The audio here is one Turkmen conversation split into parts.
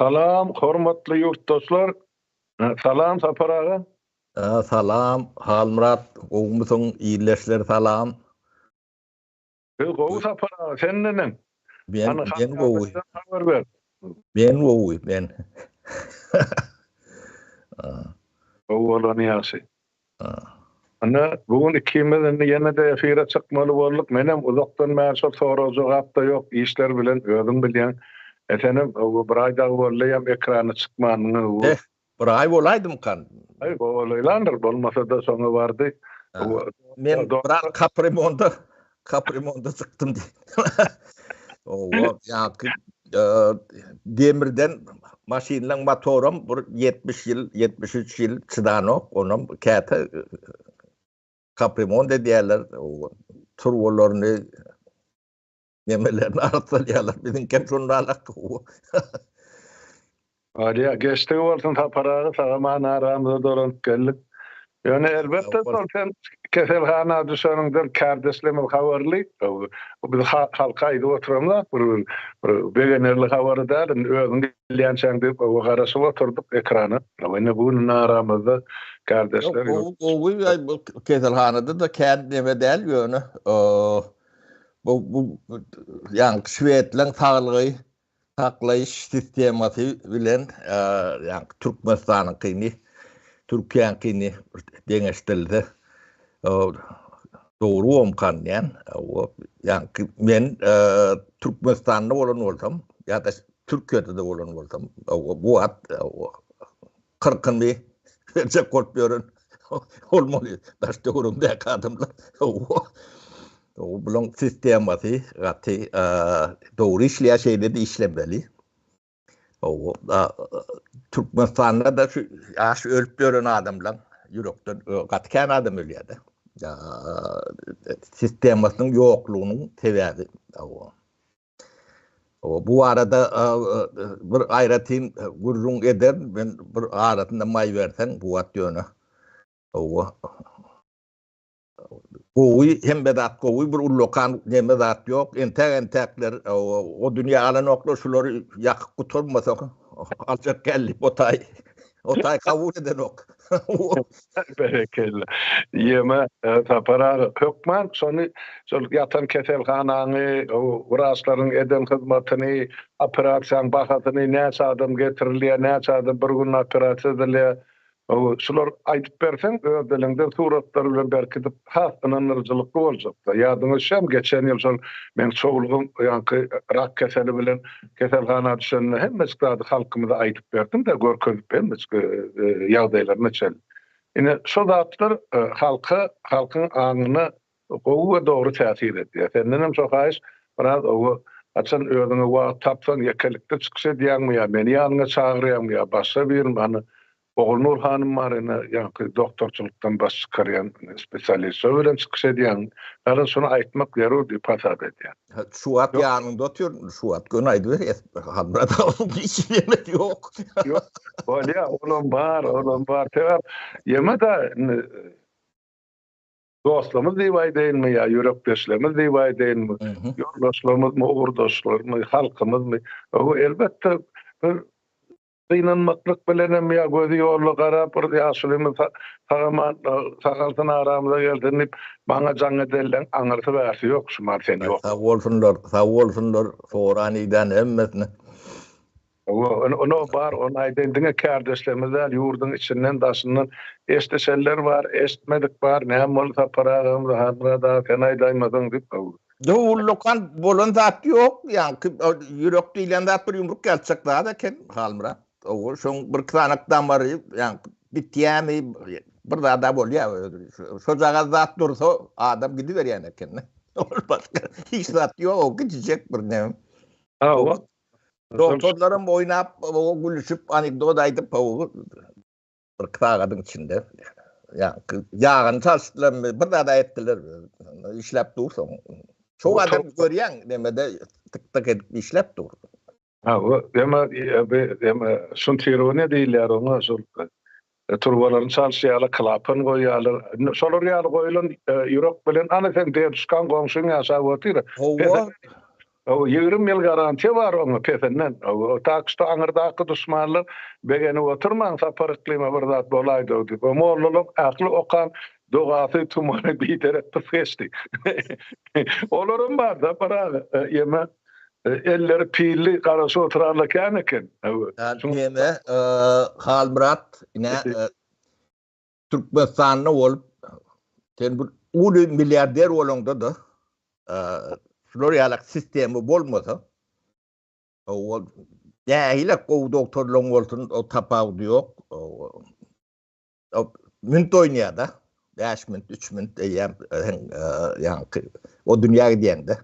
Salam hormatly ýurtdaşlar. Salam Sapar aga. Salam Halmyrat gowumysyň ildeşler salam. Biz gowy Sapar aga sen neneň? Men men gowy. Habar ber. Men gowy men. Gowy bolany ýagşy. Ine, bu gün ikimiz indi ýene-de efire çykmaly bolduk. Menem uzakdan bäri şol sorag-jogap-da ýok, işler bilen özüň bilýäň. E senem bir aý dagy boldy ýam ekrana çykmanyňa. Eh, bir aý bolaýdymykan? Aý, bolaýlandyr, bolmasa-da soňy bardy. Men biraz kapremonda, kapremonda çykdym diý. Owa, ýaňky demirden maşynlaň motoram bir 70 ýyl, 73 ýyl çydanok, onam käte kapremont edýärler, turbalaryny nemelerini arassalýarlar, biziňkem şonda alak. Bolýa, geçdigi bolsun Sapar aga, sag-aman aramyza dolanyp geldik. Ýöne elbetde şol sen keselhana düşeniňden kärdeşlerimiz habarly. Biz halka aýdyp oturamzok, bir bir begenerli habary däl, indi özüň gelýänçäň diýip garaşyp oturdyk ekrana. Indi bu gün aramyzda kärdeşler ýok. Gowy, gowy, keselhanada-da kän neme däl ýöne bu bu ýaňky şwedleň saglygy saklaýyş sistemasy bilen ýaňky Türkmenistanyňkyny, Türkiýäňkini deňeşdirilse dogry bomkan diýen. Ýaňky men Türkmenistanda bolan bolsam ýa-da Türkiýede-de bolan bolsam bu wagt kyrkyny berjek bolup ýören bolmaly daş töweregimdäki adamlar. Bulaň sistemasy gaty dogry işleýär, şeýle-de işlemeli. Türkmenistanda-da şu ýaş ölüp ýören adamlaň ýürekden gaty kän adam ölýär-de. Sistemasynyň ýoklugynyň sebäbi. Bu barada bir aýratyn gürrüň ederin, men bir arasynda maý berseň, bu wagt ýöne. Hawa. Gowy, hemme zat gowy, bir ullakan neme zat ýok. Entäk-entäkler o dünýä alanoklar, şulary ýakyp gutarmasak, aljak geldi, o taý. O taý kabul edenok. Berekella. Ýeme Sapar aga, hökman şony şol ýatan keselhanaňy, wraçlaryň eden hyzmatyny, operasiýaň bahasyny, näçe adam getirilýär, näçe adam bir günde operasiýa edilýär, şular aýdyp berseň öz diliňden suratlar bilen berkidip has ynandyryjylykly boljakda. Ýadyňa düşýärmi geçen ýyl şol meň çowlugym ýaňky rak keseli bilen keselhana düşende hemmejik zady halkymyza aýdyp berdim-de, görkezip hemmejik ýagdaýlaryna çenli. Ine, şo zatlar halka, halkyň aňyna gowy we dogry täsir edýär. Sendenem şo haýyş, biraz oba haçan özüňe wagt tapsaň, ýekelikde çykyş edýäňmi ýa meni ýanyňa çagyrýaňmy ýa başga birini, hany Ogulnur hanym bar ine ýaňky doktorçylykdan baş çykarýan spesialist şo bilen çykyş edýäň. Garaz şuny aýtmak zerur diýip hasap edýän. Şu wagt ýanyňda otyryn şu wagt göni aýdyber Halmyrat aga hiç ýemedi ýok. Ýok bolýa olam bar olam bar sebäp ýeme-de indi dostlarymyz diýip aýdaýynmy ýa ýürekdeşlerimiz diýip aýdaýynmy ýoldaşlarymyzmy ugurdaşlarmy halkymyzmy elbetde bir Gynanmaklyk bilenem ýa gözi ýolda garap bir ýaşulymyz sag-aman sagalsyn aramyza gelsin diýip maňa jaň edenleň aňyrsy bärsi ýok şumal sen ýok. Sag bolsunlar, sag bolsunlar soran idän hemmesine. Hawa, ony bar, ony aýdaýyn diňe kärdeşlerimiz däl ýurduň içinden daşyndan eşdişenler bar, eşitmedik bar, näme boldy Sapar agamyza Halmyrat aga sen aýdaýmadyň diýip. Döwürlokan bolan zat ýok, ýaňky ýürek diýlen zat bir ýumruk ýalçak zat eken, Halmyrat. Owo, şoň bir sanak damary, ýaňky bitýämi, bir zada bolýar. Şojagaz zat dursa, adam gidiberýän eken. Ol başga hiç zat ýok, o kiçijek bir näme. Hawa. Doktorlaram oýnap, gülüşip, anekdot aýdyp, Bir sagadyň içinde ýagyny çalyşdylarmy, bir zat aýtdylar. Işläp dur soň. Şo adam görýäň, nemede tyk-tyk edip işläp dur. Ha, o dema dema şuntirowaniýa diýilýär oňa, şol e, turbalaryny çalyşýarlar, klapan goýýarlar. Şolar ýaly goýlan e, ýürek bilen ana sen deduşkaň goňşyň ýaşap otyr. Hawa. 20 ýyl garantiýa bar oňa pesinden. Tak şto aňyrdaky duşmanlar begenip oturmaň Sapar Yklyma bir zat bolaýdy diýip. O mollalaň ähli okan dogasy tumary biderek pys geçdi. Olaram bar Sapar aga. Ýeme elleri pilli garaşyp oturanlar kän eken. Ýeme Halmyrat ine Türkmenistanda bolup sen bir uly milliarder bolaňda-da şular ýalak sistema bolmasa o nähili gowy doktorlaryň bolsun o tapawudy ýok. O minut oýnaýar-da. 5 minut, 3 minut eýýäm ýaňky o dünýä gidýäňde.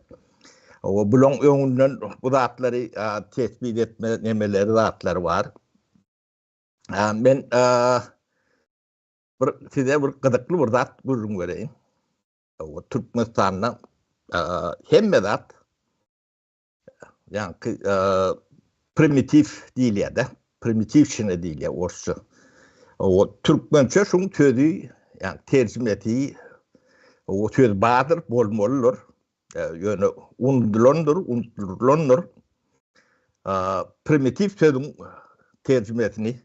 O bulaň öňünden bu zatlary tesbit etme nemeleri zatlary bar. Men bir size bir gyzykly bir zat gürrüň bereýin. O Türkmenistanda hemme zat ýaňky primitiw diýilýär-de. Primitiwşina diýilýär orsça. O türkmençe şuň sözi, ýagny terjimesi o söz bardyr, bolmalydyr. Ýöne unudylandyr, unudylandyr. Primitiw sözüň terjimesini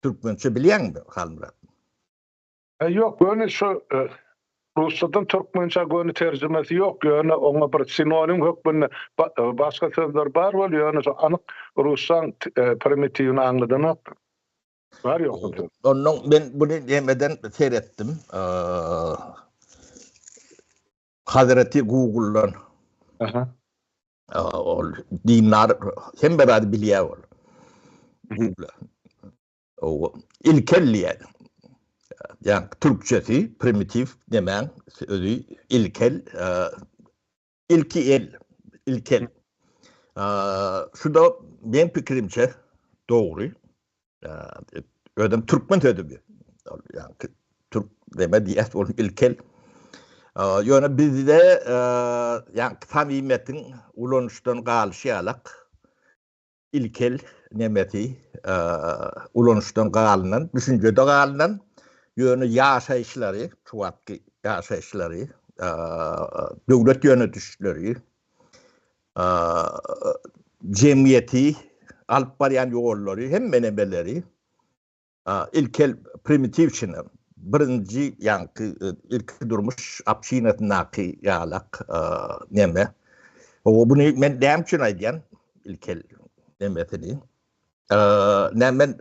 türkmençe bilýäňmi, Halmyrat? Ýok, göni şu rusçadan türkmençä göni terjimesi ýok, ýöne oňa bir sinonim hökmünde başga sözler bar bol, ýöne şu anyk rusçaň primitiwini aňladanokdyr. Bar ýok bu söz. Onnoň men buny nemeden seretdim. Hazreti Google'dan. Aha. Ol dindar hemme zady bilýär ol. Google. O ilkel diýýär. Ýa türkçesi primitiv demäň sözi ilkel ilki el ilkel. Şu da meň pikirimçe dogry. Özem türkmen sözi bu. Ýa türk deme diýýär ol ilkel. Ýöne bizde ýa samimiyetiň ulanyşdan galyşy ýalak ilkel nemesi ulanyşdan galynan, düşünjede galynan, ýöne ýaşaýyşlary, şu wagtky ýaşaýyşlary, döwlet ýönetişleri, jemgyýeti alyp barýan ýollary, hemme nemeleri ilkel primitiwçina, birinji ýaňky ilki durmuş obşinasyndaky ýalak neme. O buny men näme üçin aýdýan ilkel nemesini. Näme men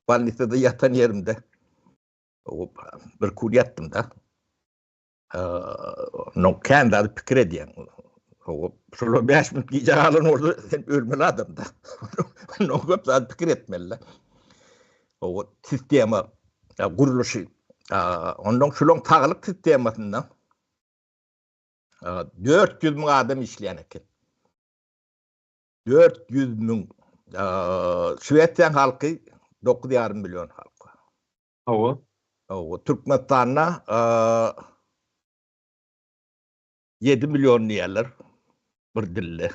bolnisada ýatan ýerimde bir kur ýatdym-da. Ondan kän zady pikir edýäň. Şolar 5 minut gijä galan bolsa sen ölmeli adamda. Ondan köp zady pikir etmeli. O sistema gurluşy. Ondan şulaň saglyk sistemasynda 400 müň adam işleýän eken. 400 müň. Şwesiýanyň halky 9,5 million halk. Hawa. Hawa, Türkmenistanda 7 million diýýärler bir dilde.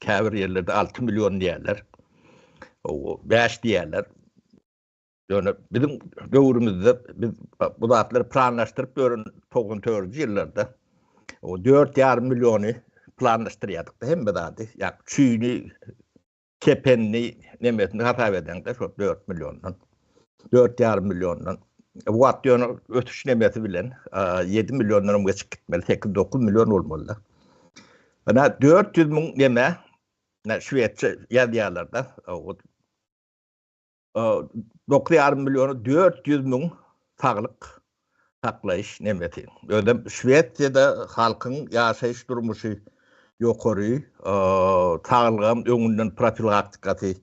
Käbir ýerlerde 6 million diýýärler. Hawa, 5 diýýärler. Ýöne biziň döwrümizde biz bu zatlary planlaşdyryp ýören 94-nji ýyllarda o 4,5 milliony planlaşdyrýardyk hemme zady. Ýa çüýni kepenini nemesini hasap edeňde şo 4 milliondan. 4,5 milliondan. Bu wagt ýöne ösüş nemesi bilen 7 milliondan hem geçip gitmeli, 8-9 million bolmaly. Ana 400 müň neme, şwedçe ýazýarlar-da. 9,5 milliona 400 müň saglyk saklaýyş nemesi. Özem Şwesiýada halkyň ýaşaýyş durmuşy ýokary, saglygam öňünden profilaktikasy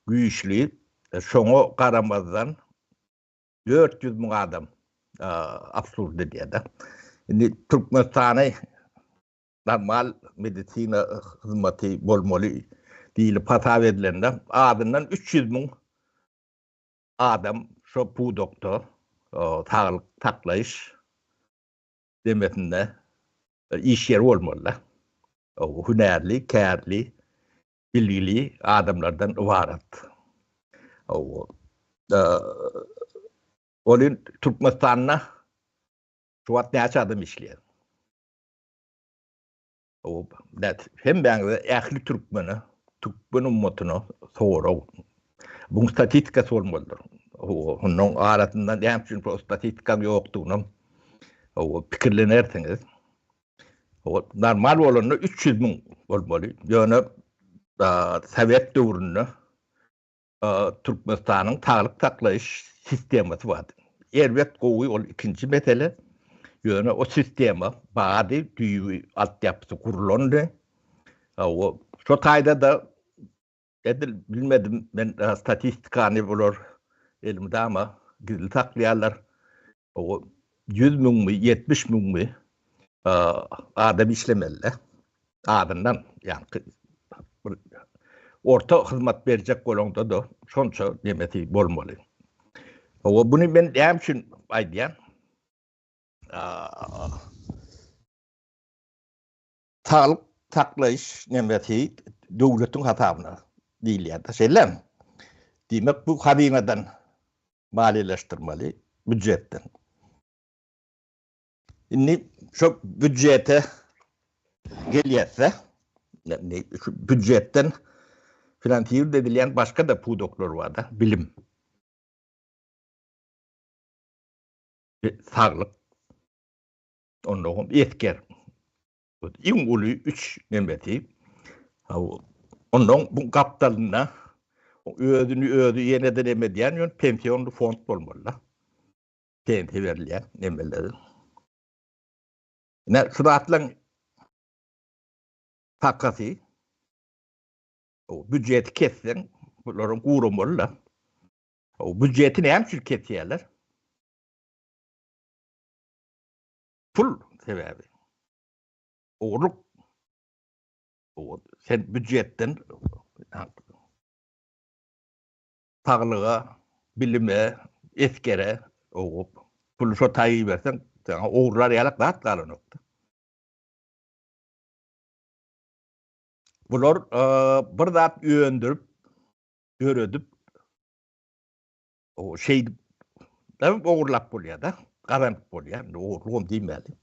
güýçli. Şoňa garamazdan 400 müň adam absurd edýär-de. Indi Türkmenistany normal medisina hyzmaty bolmaly diýlip hasap edilende azyndan 300 müň adam şo pudakda saglyk saklaýyş demesinde iş ýeri bolmaly-da. Hünärli, kärli, bilgili adamlardan ybarat. Ol Türkmenistanda şu wagt näçe adam işleýär? O hemmäňize ähli türkmene, türkmen ummatyna sorag. Buň statistikasy bolmalydyr. Onuň arasynda näme üçin bu statistikaň ýokdugyny o pikirlenersiňiz. O normal bolanda 300 müň bolmaly. Ýöne sowet döwründe Türkmenistanyň saglyk saklaýyş sistemasy bardy. Erbet gowy ol ikinji mesele. Ýöne o sistema bardy, düýbi altyapysy gurlandy. O şo taýda-da edil bilmedim men statistikany bular elmydama gizli saklaýarlar. O 100 müňmi, 70 müňmi adam işlemeli. Azyndan, ýagny bir orta hyzmat berjek bolaňda-da şonça nemesi bolmaly. Hawa, buny men näme üçin aýdýan? Saglyk saklaýyş nemesi döwletiň hasabyna diýilýär-de, şeýlemi? Diýmek, bu hazynadan maliýeleşdirmeli, býujetden. Indi şu býujete gelýärse, indi şu býujetden finansirowat edilýän başga-da pudaklar bar-da, bilim, saglyk, ondan soň esger. Iň uly üç nemesi. Ondan bu gapdalynda özüni özi ýene-de neme edýän ýöne pensionly fond bolmaly-da. Pensiýa berilýän nemeleri. Ine şu zatlaryň sakasy o býujeti kesseň bularyň guramaly-da. O býujeti näme üçin kesýärler? Pul sebäbi. Ogurlyk. O sen býujetden saglyga, bilime, esgere o puly şo taýy iberseň, saňa ogurlar ýalak zat galanokdy. Bular bir zat öndürip, döredip, o şeýdip ogurlap bolýar-da, gazanyp bolýar. Indi ogurlygam diýmäli.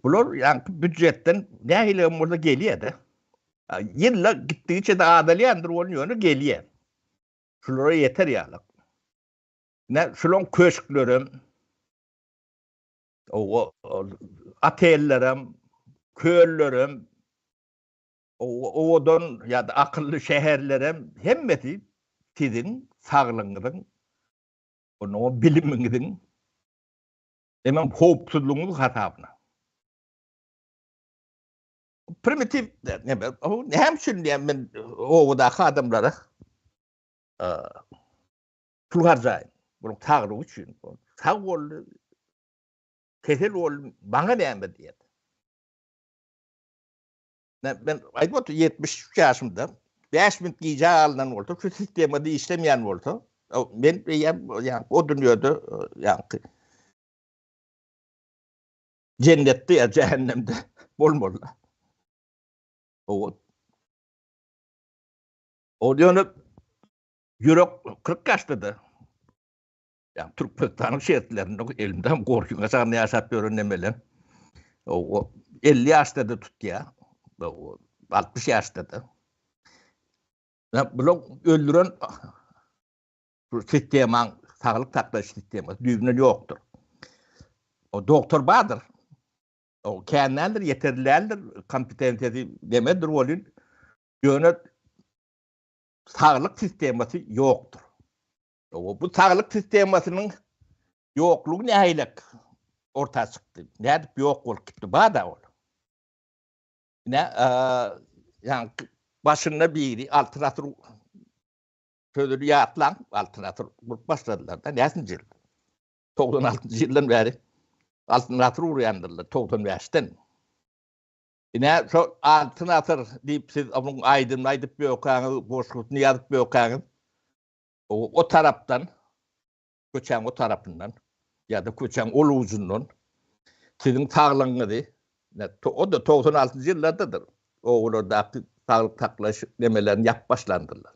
Bular ýaňky býujetden nähili hem bolsa gelýär-de. Ýylda gitdigiçe-de azalýandyr ol ýöne gelýär. Şulara ýeter ýalyk. Ine şulaň köşklerem, o otellerem, köllerem, owadan ýa-da akylly şäherlerem hemmesi siziň saglygyňyzyň, onuň bilimiňiziň, hemem howpsuzlygyňyzyň hasabyna. Primitiv näme? Näme üçin diýen men obadaky adamlara pul harjaýyn. Bunuň saglygy üçin. Sag boldy, kesel boldy, maňa näme diýen. Men, men aýdyp otur 73 ýaşymda 5 minut gijä galynan bolsa, şu sistemada işlemeýän bolsa, men eýýäm ýa o dünýede ýa jennetde ýa jähennemde bolmaly. O O ýöne ýürek 40 ýaşda-da ýa Türkmenistanyň şertlerinde elimde hem gorkyňa çagynda ýaşap ýören nemeler. O 50 ýaşda-da tutýar. O 60 ýaşda-da. Ýa bular öldüren bu sistemaň saglyk saklaýyş sistemasy düýbünden ýokdur. O doktor bardyr. O kän däldir, ýeterli däldir, kompetensiýasy nemedir welin, ýöne saglyk sistemasy ýokdur. O bu saglyk sistemasynyň ýoklugy nähilek orta çykdy? Nädip ýok bolup gitdi? Bar-da ol. Ine, ýa başynda biri Altyn asyr sözüni ýatlaň, Altyn asyr gurup başladylar-da, näçinji ýyl? 96-njy ýyldan bäri Altyn asyr gurýandyrlar, 95-den. Ine, şo Altyn asyr diýip siz onuň aýdymyny aýdyp ýökäňiz, goşgusyny ýazyp ýökäňiz, o tarapdan, köçäň o tarapyndan ýa-da köçäň ol ujundan siziň saglygyňyzy, o-da 96-njy ýyllardadyr, obalardaky saglyk saklaýyş nemelerini ýapyp başlandyrlar.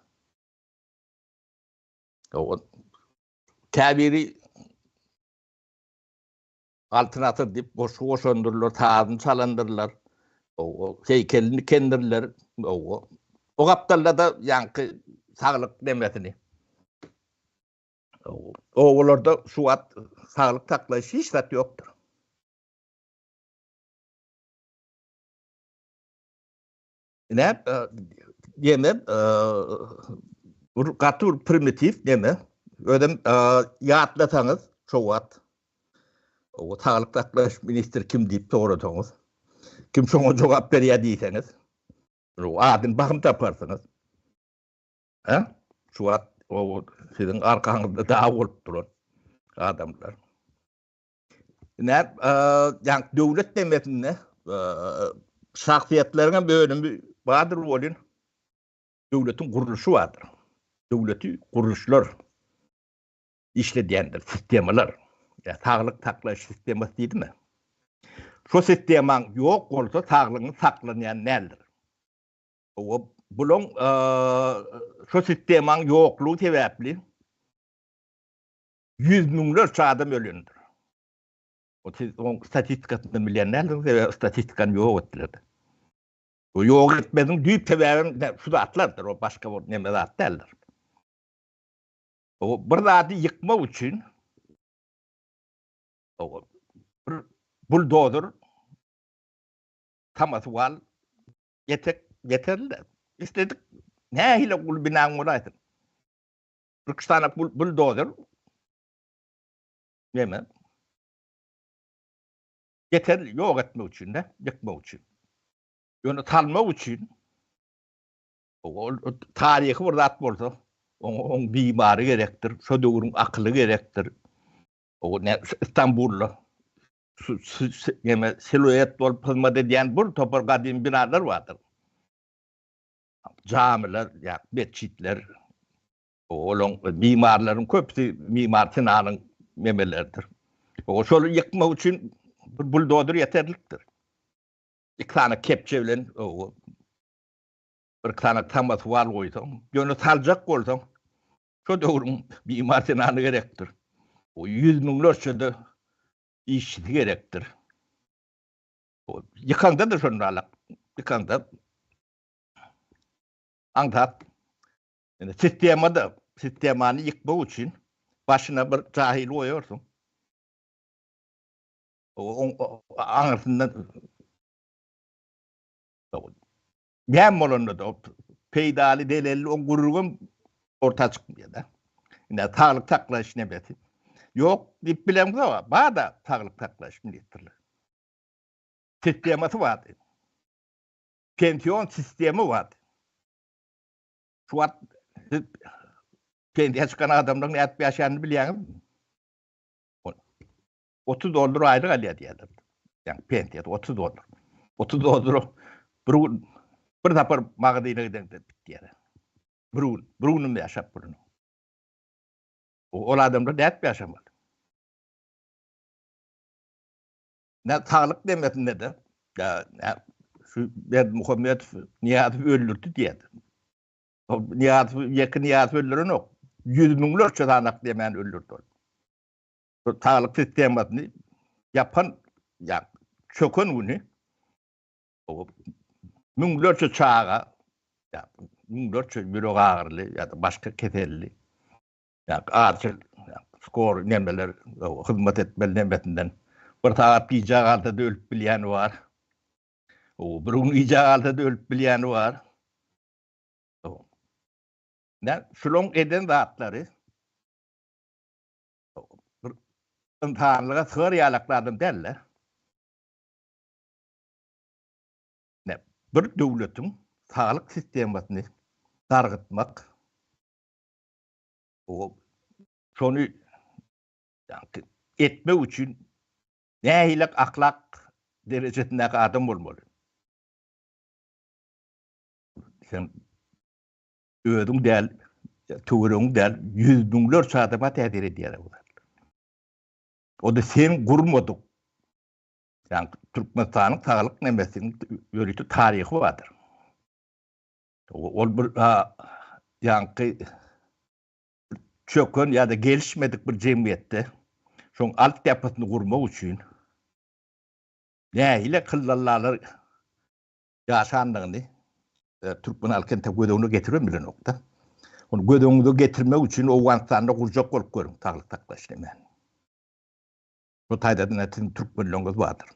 Käbiri Altyn asyr diýip goşgy goşandyrlar, sazyny çalandyrlar. O heýkelini kendirler. O o gapdalda-da ýaňky saglyk nemesini. Obalarda şu wagt saglyk saklaýyş hiç zat ýokdur. Ine, ýene bir gaty bir primitiw neme. Özem ýatlasaňyz şo wagt o saglyk saklaýyş ministri kim diýip sorasaňyz, kim şoňa jogap berýär diýseňiz, adyny bahym taparsyňyz. Hä? Şu wagt o siziň arkaňyzda dag bolup duran adamlar. Ine, ýa döwlet demesinde şahsyýetleriň hem bölümi bardyr welin, döwletiň gurluşy bardyr. Döwleti gurluşlar işledýändir, sistemalar. Ýa saglyk saklaýyş sistemasy diýdimi? Şo sistemaň ýok bolsa saglygyň saklanýan däldir. Owa, bulaň şo sistemaň ýoklugy sebäpli ýüz müňlerçe adam ölendir. O siz oň statistikasyny bilýän dälsiňiz, sebäbi statistikany ýok etdiler. O ýok etmegiň düýp sebäbi şu zatlardyr, o başga bir neme zat däldir. O bir zady ýykmak üçin o bir buldozer samoswal ýetek ýeterli. Isledik nähili uly binaň bolaýsyn. Bir sany buldozer neme ýeterli ýok etmek üçin de, ýykmak üçin. Ýöne salmak üçin ol taryhy bir zat bolsa, oňa oň mimary gerekdir, şo döwrüň akyly gerekdir. O ne Istanbulda neme siluet bolup hyzmat edýän bir topar gadymy binalar bardyr. Jamiler, ýa metjitler, olaň mimarlaryň köpüsi Mimar Sinanyň memeleridir. O şol ýykmak üçin bir buldozer ýeterlikdir. Iki sany kepçe bilen o bir sany samoswal goýsaň, ýöne saljak bolsaň, şo döwrüň Mimar Sinany gerekdir. O ýüz müňlerçe-de işçisi gerekdir. Ýykaňda-da şonda alak. Ýykaňda aňsat. Indi sistemada, sistemany ýykmak üçin başyna bir jahil goýarsyň. Oň aňyrsyndan näme bolanda-da peýdaly, zelelli oň gürrüňem orta çykmaýar-da. Indi saglyk saklaýyş nemesi. Ýok diýip bilemzok, bar-da saglyk saklaýyş ministrligi. Sistemasy bardy. Pension sistemi bardy. Şu wagt siz pensiýa çykan adamlaryň nädip ýaşaýanyny bilýäňizmi? 30 dollar aýlyk alýar diýýärler. Ýagny pensiýasy 30 dollar. 30 dollar bir gün bir sapar magazyna gideňde bitýär. Bir gün, bir günüm ýaşap bolanok. Ol adamlar nädip ýaşamaly? Ne saglyk demesinde-de şu Berdimuhamedow Nyýazowy öldürdi diýýär. Ol Nyýazowy ýeke Nyýazow öldürenok. Ýüz müňlerçe sanak diýmän öldürdi ol. Bu saglyk sistemasyny ýapan, ýa çöken güni müňlerçe çaga, ýa müňlerçe ýürek agyryly ýa-da başga keselli Ýa acil skor nemeler hyzmat etmeli nemesinden bir sagat gijä galsa-da ölüp bilýäni bar. O bir gün gijä galsa-da ölüp bilýäni bar. Ne şulaň eden zatlary bir ynsanlyga sygar ýalak zadam däl-de. Ne bir döwletiň saglyk sistemasyny dargytmak Şony etmek üçin nähili ahlak derejesindäki adam bolmaly? Sen özüň däl, töweregiň däl, ýüz müňlerçe adama täsir edýär bu zatlar. O-da sen gurmadyk. Ýagny Türkmenistanyň saglyk nemesiniň ýörite taryhy bardyr. Ol bir ýaňky çöken ýa-da gelişmedik bir jemgyýetde şoň altyapysyny gurmak üçin nähili kyllallalar. Ýaşandygyny türkmen halky entek göz öňüne getiribem bilenok-da. Ony göz öňüňize getirmek üçin Owganystanda gurjak bolup görüň saglyk saklaýyş nemäni. Şu taýda diňe siziň türkmenleriňiz bardyr.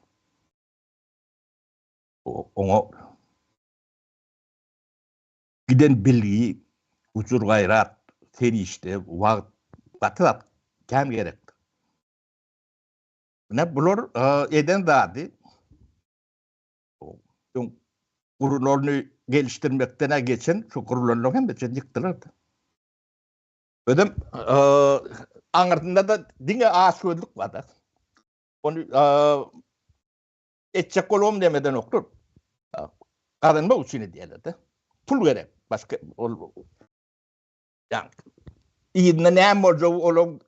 Oňa giden bilgi, gujur-gaýrat, serişde, wagt gaty zat kän gerekdir. Ine bular eden zady öň gurulany gelişdirmekden-ä geçen şu gurulanlaryň hemmesini ýykdylar-da. Özem aňyrsynda-da diňe açgözlük bar-da. Ony etjek bolubam nemedenoklar. Gazanmak üçin edýärler-de. Pul gerek. Başga ol ýa yzynda näme boljagy olaryň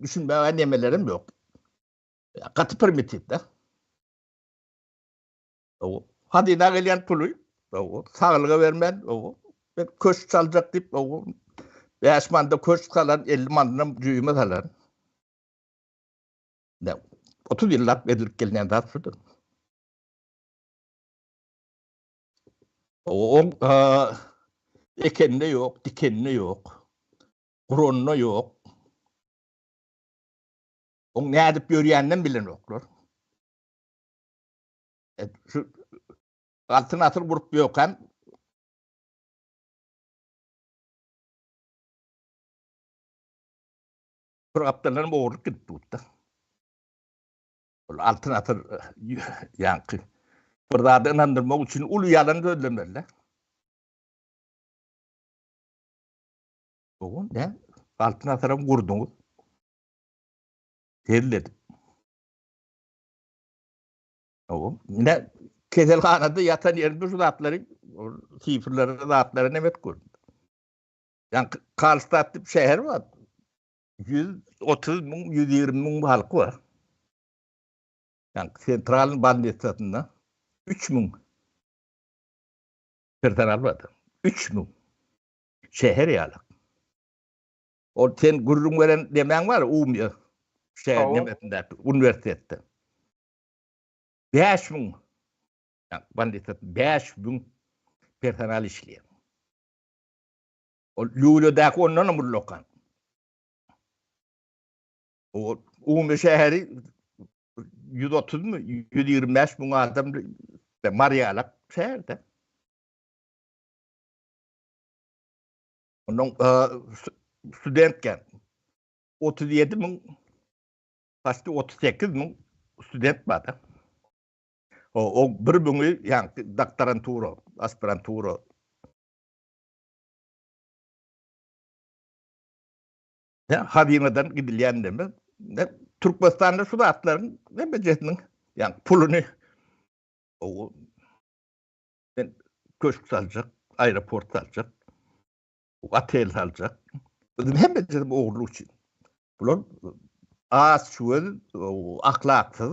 düşünmäge nemelerem ýok. Gaty primitiv-de. Hazyna gelýän puly saglyga bermän, men köşk saljak diýip, 5 manda köşk salan, 50 mandanam jüýüme salan. 30 ýyllap edilip gelinen zat şudur. Oň ekeninde ýok, dikeninde ýok, guranda ýok. Oň nädip ýörýäninden bilenoklar. Şu altyn asyr gurup ýökän bir gapdaldan ogurlyk gidip durdy. Ol altyn asyr ýaňky bir zady ynandyrmak üçin uly ýalan sözlemeli. Ogun ne? Altyn asyram gurduňyz. Hezil edip. Ogun ne keselhanada ýatan ýerinde şu zatlary sifrleri zatlary nemet gördüm. Ýaňky Karlstad diýip şäher bar. 130 müň, 120 müň halky bar. Ýaňky sentral bolnisasynda 3000 personal bar. 3000. Şäher ýaly. Ol sen gürrüň beren demäň bar, Umyýa şäher nemesindäki uniwersitetde. 5000 ýaňky bolnisasynda 5000 personal işleýär. Ol Lýuledaky ondan hem ullakan. O Umumy şäheri 130 mü, 125 müň adam Marýalak şäherde. Ondan studentken 37 müň, başda 38 müň student bardy. O, o bir müňi ýa doktorantura, aspirantura Ne hazynadan gidilýän deme. Ne Türkmenistanda şu zatlaryň hemmejesiniň ýa puluny o men köşk saljak, aeroport saljak, otel saljak. Bizim hemmejesi bu ogurlyk üçin. Bular aç göz, ahlaksyz,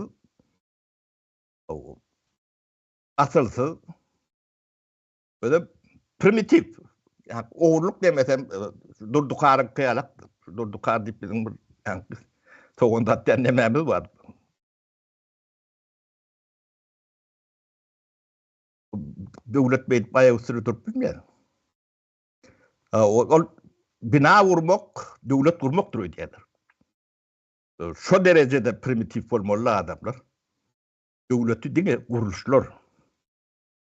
asylsyz Özem primitiv. Ýa ogurlyk demesem Durdy Karyň kyýalak. Durdy Kar diýip biziň bir sogan satýan nemämiz bar. Döwlet beýdip aýak üstünde durup bilmeýär. Ol bina gurmak, döwlet gurmakdyr öýdýärler. Şo derejede primitiv bolmaly adamlar. Döwleti diňe gurluşlar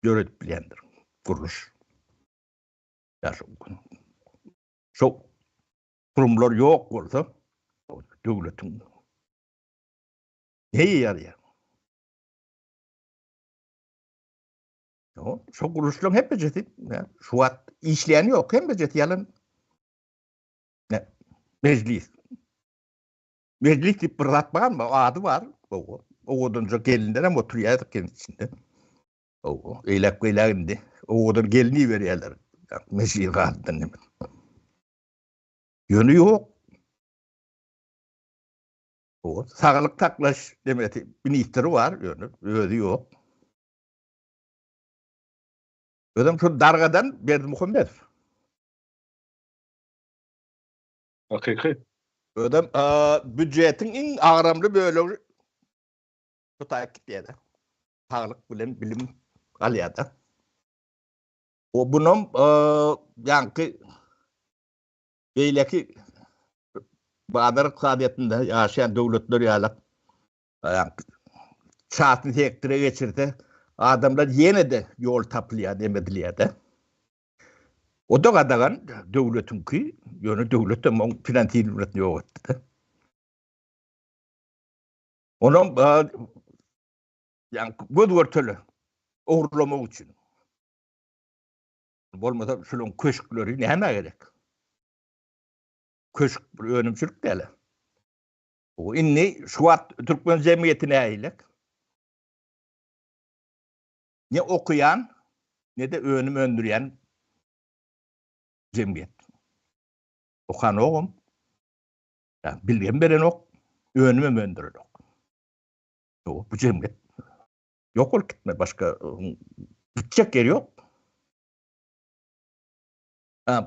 döredip bilýändir. Gurluş. Ýa şu şu kurumlar ýok bolsa döwletiň neýe ýaraýar? Ýok, şu gurluşlaryň hemmesi şu wagt işleýän ýok, hemmesi ýalan. Mejlis. Mejlis diýip bir zat barmy? Ady bar. Owadanja gelinler hem oturýar ekeni içinde. Eýläk beýläk indi. Owadan gelin iberýärler. Mejlis gadyndan neme. Ýöne ýok. O saglyk saklaş demesi ministri bar, ýöne özi ýok. Özem şu dargadan Berdimuhamedow. Hakyky. Özem býujetiň iň agramly bölegi şu taýyp gitýär. Saglyk bilen bilim. alýar-da. O bunam ýaňky beýleki bazar ykdysadyýetinde ýaşaýan döwletler ýaly çatny sektora geçirse, adamlar ýene-de ýol tapylýar, neme edilýär-de. O-da gadagan döwletiňki, ýöne döwlet hem oň finansirlemesini ýok etdi-de. Onam ýaňky göz görtele ogurlamak üçin. Bolmasa şularyň köşkleri nämä gerek? Köşk bir önümçilik däl. O indi şu wagt türkmen jemgyýeti nähili? Ne okaýan, ne-de önüm öndürýän jemgyýet. Okanogam, bilgem berenok, önümem öndürenok. Bu jemgyýet ýok bolup gitmeli, başga gitjek ýeri ýok.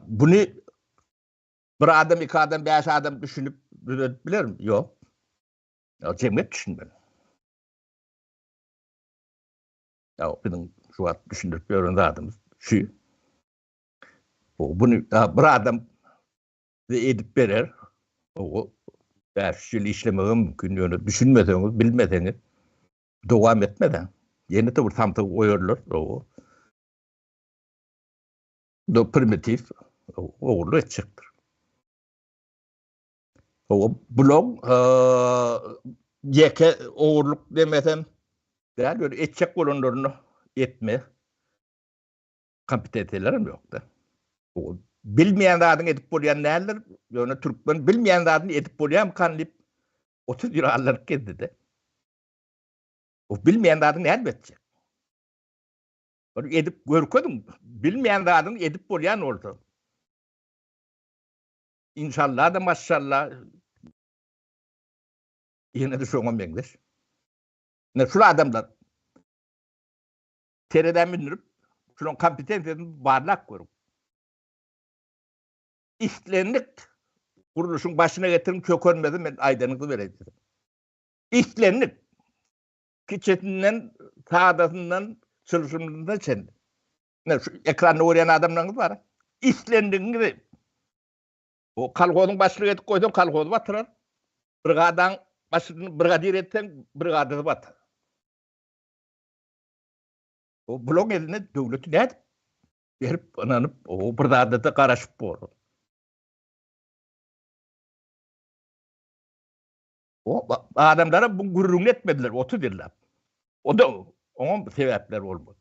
Buny bir adam, iki adam, bäş adam düşünip düzeltip bilermi? Ýok. Jemgyýet düşünmeli. Ýa biziň şu wagt düşündirip ýören zadymyz şu. Bu buny bir adam edip berer. O 500 ýyl işlemegi mümkin, ýöne düşünmeseňiz, bilmeseňiz dowam etmez. Ýene-de bir samsyk goýarlar. O do primitiv ogurlyk etjekdir. O blog ýeke ogurlyk demesem däl, ýöne etjek bolanlaryny etme kompetensiýalarym ýokdy. O bilmeýän zadyňy edip bolýan däldir, ýöne türkmen bilmeýän zadyny edip bolýarmykan diýip 30 ýyl aldanyp gezdi-de. O bilmeýän zadyňy nädip etjek? Bir edip görkeziň, bilmeýän zadyňy edip bolýan bolsa. Inşallah da maşşallah ýene-de şoňa meňzeş. Ine şul adamlar terezä mündürip, şularyň kompetensiýasyny barlap görüň. Islendik gurluşyň başyna getiriň çökermezi men aýdanyňyzy bereýin size. Islendik kiçisinden, sadasyndan, çylşyrymlysyna çenli. Ine şu ekranda görýän adamlaryňyz bar. Islendigiňizi o kolhozyň başlygy edip goýsaň kolhozy batyrar. Brigadaň başlygyny brigadir etseň brigadasy batar. O bulaň eline döwleti nädip berip ynanyp o bir zada-da garaşyp bolar. O adamlara bu gürrüňini etmediler 30 ýyllap. O da oňa sebäpler bolmady.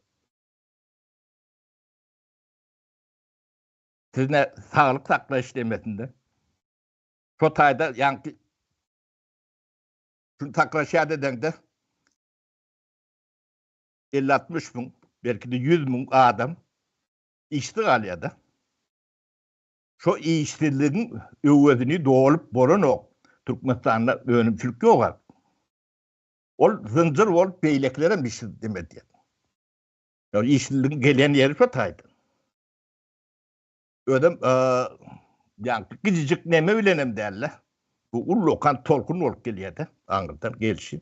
Siz ne saglyk saklaýyş demesinde. Şo taýda ýaňky şuny saklaşýar dedeňde 50-60 müň, belki-de 100 müň adam işsiz galýar-da. Şo işsizligiň öwezini dolup bolanok. Türkmenistanda önümçilik ýok. Ol zynjyr bolup beýlekilerem işsiz demedýär. Ýa işsizligiň gelen ýeri şo taýda. Özem ýa gijijik neme bilenem däl-de. Bu ullakan tolkun bolup gelýär-de, aňyrdan gelşi.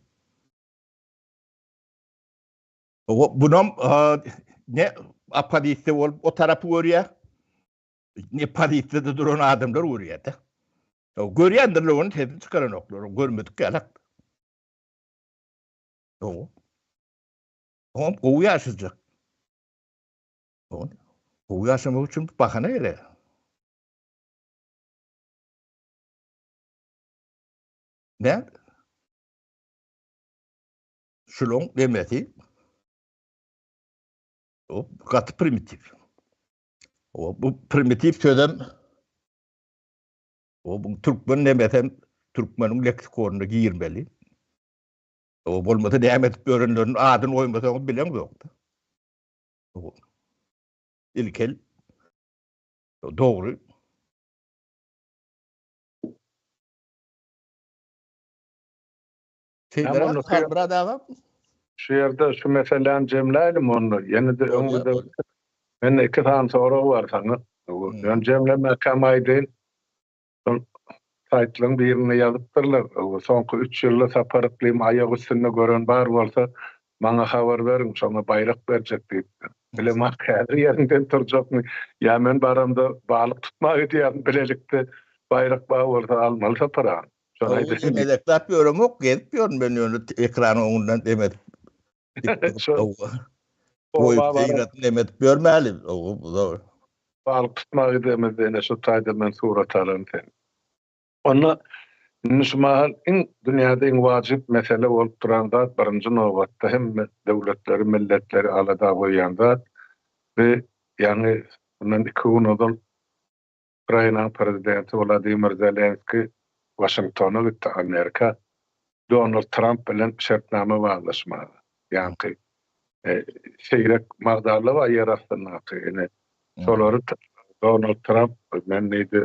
O bunam ne oppozisiýa bolup o tarapy görýär, ne pozisiýada duran adamlar görýär-de. Görýändirler ony sesini çykaranoklar, görmedik ýalak. Oňam gowy ýaşajak. Gowy ýaşamak üçin bahana gerek. Ne? Şulaň demesi o gaty primitiv. O bu primitiv sözem o bu türkmen demesem türkmeniň leksikonyna girmeli. O bolmasa näme edip ýörenleriniň adyny goýmasaňyz bileňzok-da. Ilkel dogry. Şu ýerde şu meseläni jemläýlim onda. Ýene-de öňümizde mende iki sany sorag bar saňa. Ýöne jemlemäkäm aýdaýyn. Şol saýtlaryň birinde ýazypdyrlar, soňky üç ýylda Sapar Yklym aýak üstünde gören bar bolsa. Maňa habar beriň, şoňa baýrak berjek diýipdir. Bilemok, häzir ýeriňden turjakmy, ýa men baramda balyk tutmaga gidýärin, bilelikde baýrak bar bolsa almaly Sapar aga. Şony aýdaýyn. Emedekläp ýöremok, gezip ýörün men ýöne ekranyň öňünden emet. Goýup eýratyn emetip ýörmäli. Balyk tutmaga gidemizde ine şu taýda men surat alaryn seni. Onda indi şu mahal iň dünýäde iň wajyp mesele bolup duran zat birinji nobatda hemme döwletleri, milletleri alada goýýan zat bu ýaňy mundan iki gün ozal Ukrainanyň prezidenti Wladimir Zelenskiý Waşingtona gitdi, Amerika, Donald Tramp bilen şertnama baglaşmaga. Ýaňky seýrek magdanlar bar ýer astyndaky ine şolary Donald Tramp men diýdi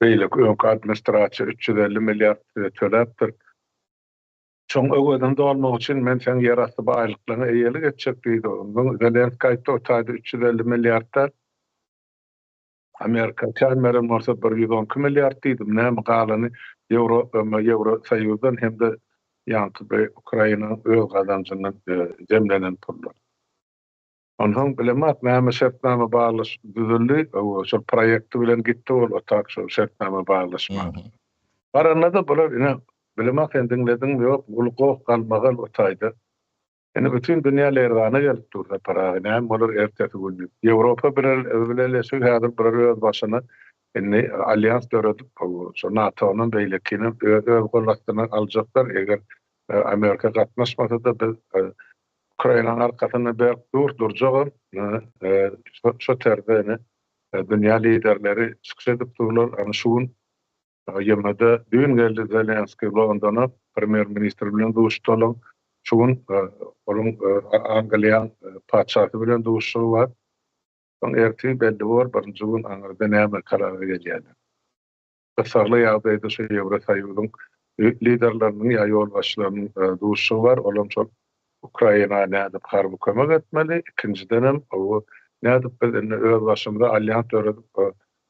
beýleki öňki administrasiýa 350 milliard size töläpdir. Şoň öwezini dolmak üçin men seň ýerasty baýlyklaryňa eýelik etjek diýdi. Ondan Zelenskiý aýtdy, o taýda 350 milliard däl. Amerika kän beren bolsa bir 112 milliard diýdim. Näme galany Ýewro, Ýewro Soýuzdan hem-de ýaňky bir Ukrainanyň öz gazanjyndan jemlenen pullar. Onsoň bilemok näme şertnama baglaş düzüldi, şol proýekti bilen gitdi ol otak şol şertnama baglaşmaga. Baranda-da bular ine bilemok sen diňlediňmi ýok uly goh galmagal o taýda. Indi bütin dünýä lerzana gelip dur Sapar aga näme bolar ertesi gün diýip. Ýewropa bileleşigi häzir bular öz başyna indi alýans döredip şo NATO-nam beýlekinem öz öz gol astyna aljaklar eger Amerika gatnaşmasa-da biz Ukrainanyň arkasynda berk dur, durjagam. Şo terzde ine dünýä liderleri çykyş edip durlar. Ana şu gün YM-de düýn geldi Zelenskiý Londona, premýer-ministr bilen duşdy olaň. Şu gün olaň Angliýaň patyşasy bilen duşuşygy bar. Soň ertir belli bor, birinji gün aňyrda näme karara gelýärler. Gyssagly ýagdaýda şu Ýewrosoýuzyň liderleriniň ýa ýolbaşçylarynyň duşuşygy bar, olam şol Ukraina nädip harby kömek etmeli, ikinjidenem nädip biz indi öz başymyza alýans döredip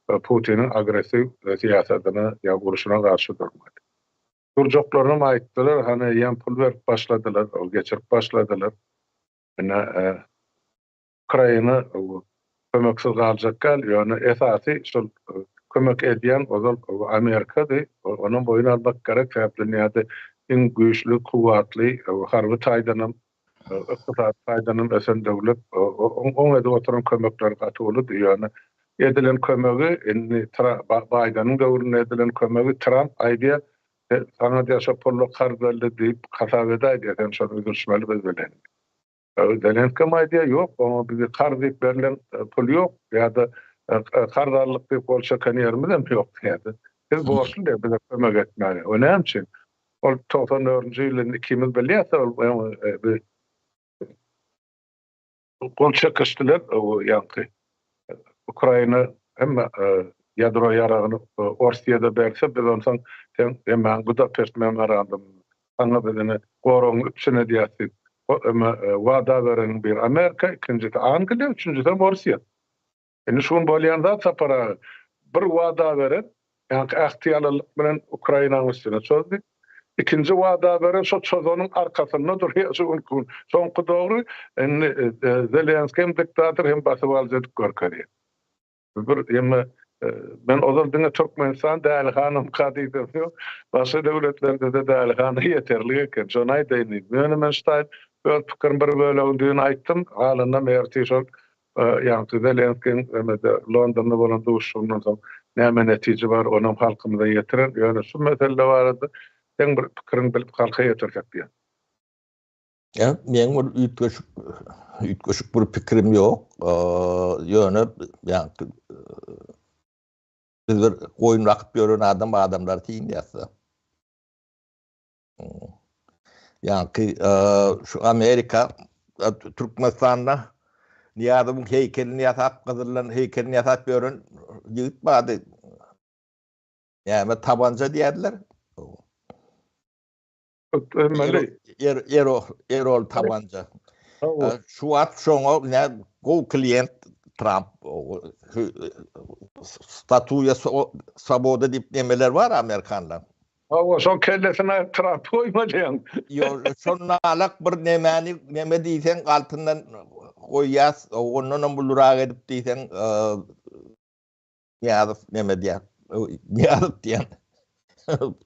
Putiniň agressiw syýasatyna ýa urşuna garşy durmaly. Durjaklarynam aýtdylar, hany eýýäm pul berip başladylar, geçirip başladylar. Ine Ukraina kömeksiz galjak däl, ýöne esasy şol kömek edýän ozal Amerikady, onam boýun almak gerek, sebäp dünýäde iň güýçli, kuwwatly, harby taýdanam, ykdysady taýdanam ösen döwlet, oň edip oturan kömekleri gaty uludy, ýöne edilen kömegi indi Baýdeniň döwründe edilen kömegi Tramp aýdýar, saňa diýýär şo pullar karz berdi diýip hasap edäý diýýär, sen şony üzülişmeli biz bilen. Zelenskiý hem aýdýar, ýok, oňa bize karz diýip berlen pul ýok, ýa-da karz aldyk diýip gol çeken ýerimiz hem ýok diýýär. Siz borçly diýýär bize kömek etmäge. O näme üçin? Ol 94-nji ýyl indi ikimiz bilýäs, ol gol çekişdiler, ýaňky Ukraina hemme ýadro ýaragyny Orsýede berse, biz onsoň seň hemmäň Budapest memorandumyny, saňa biz ine goragyňy üpjün edýäs diýip, wada bereniň biri Amerika, ikinjisi Angliýa, üçünjisem Orsýet. Indi şu gün bolýan zat Sapar aga, bir wada beren, ýaňky ähtiýalylyk bilen Ukrainanyň üstüne çozdy. Ikinji wada beren şo çozanyň arkasynda durýar şu günki gün. Soňky dogry, indi Zelenskiý hem diktator hem basybalyjy edip görkezýär. Bir emme men ozal diňe Türkmenistan dälihanamyka diýsem ýok, başga döwletlerde-de dälihana ýeterlik eken. Şony aýdaýyn diýdim. Ýöne men şu taýyn öz pikirim bir bölegini düýn aýtdym, galanynam ertir şol Ýaňky Zelenskiň emede Londonda bolan duşuşygyndan soň näme netije bar, onam halkymyza ýetirer. Ýöne şu mesele barada seň bir pikiriňi bilip halka ýetirsek diýen. Ýa, meň bir üýtgeşik üýtgeşik bir pikirim ýok. Ýöne ýaňky biz bir goýun bakyp ýören adam adamlary synlaýas-da. Ýaňky şu Amerika Türkmenistanda Nyýazowyň heýkelini ýasap, gyzyldan heýkelini ýasap ýören ýigit bardy. Näme tabanca diýerdiler. Ötmeli. Er, Erol, Erol tabanca. Şu wagt şoňa ne gowy klient Trump statuýa swoboda diýip nemeler bar Amerikanlar. Hawa, şoň kellesini aýryp Trampy goýmalyň. Ýok, şonalak bir nemäni, neme diýseň altyndan goýýas, ondanam ulurak edip diýseň, Nyýazow neme diýýär? Nyýazow diýen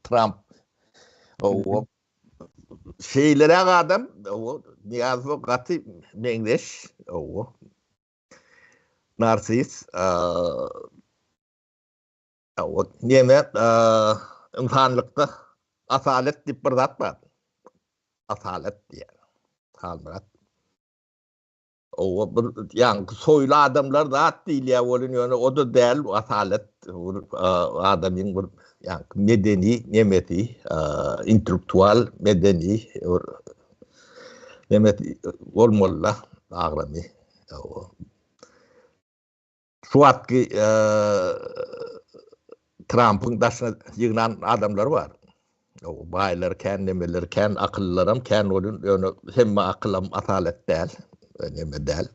Tramp. Owa. Şeýleräk adam, owa, Nyýazowa gaty meňzeş, owa. Narsis, owa, neme, ynsanlykda asalet diýip bir zat bar. Asalet diýýär. Halmyrat. Owa bir ýaňky soýly adamlar zat diýilýär welin ýöne o-da däl asalet bir adamyň bir ýaňky medeni nemesi intellektual medeni bir nemesi bolmaly-da agramy. Şu wagtky Trampyň daşyna ýygnan adamlary bar. Baýlar kän, nemeler kän, akyllylaram kän bolýan, ýöne hemme akylam asalet däl, neme däl.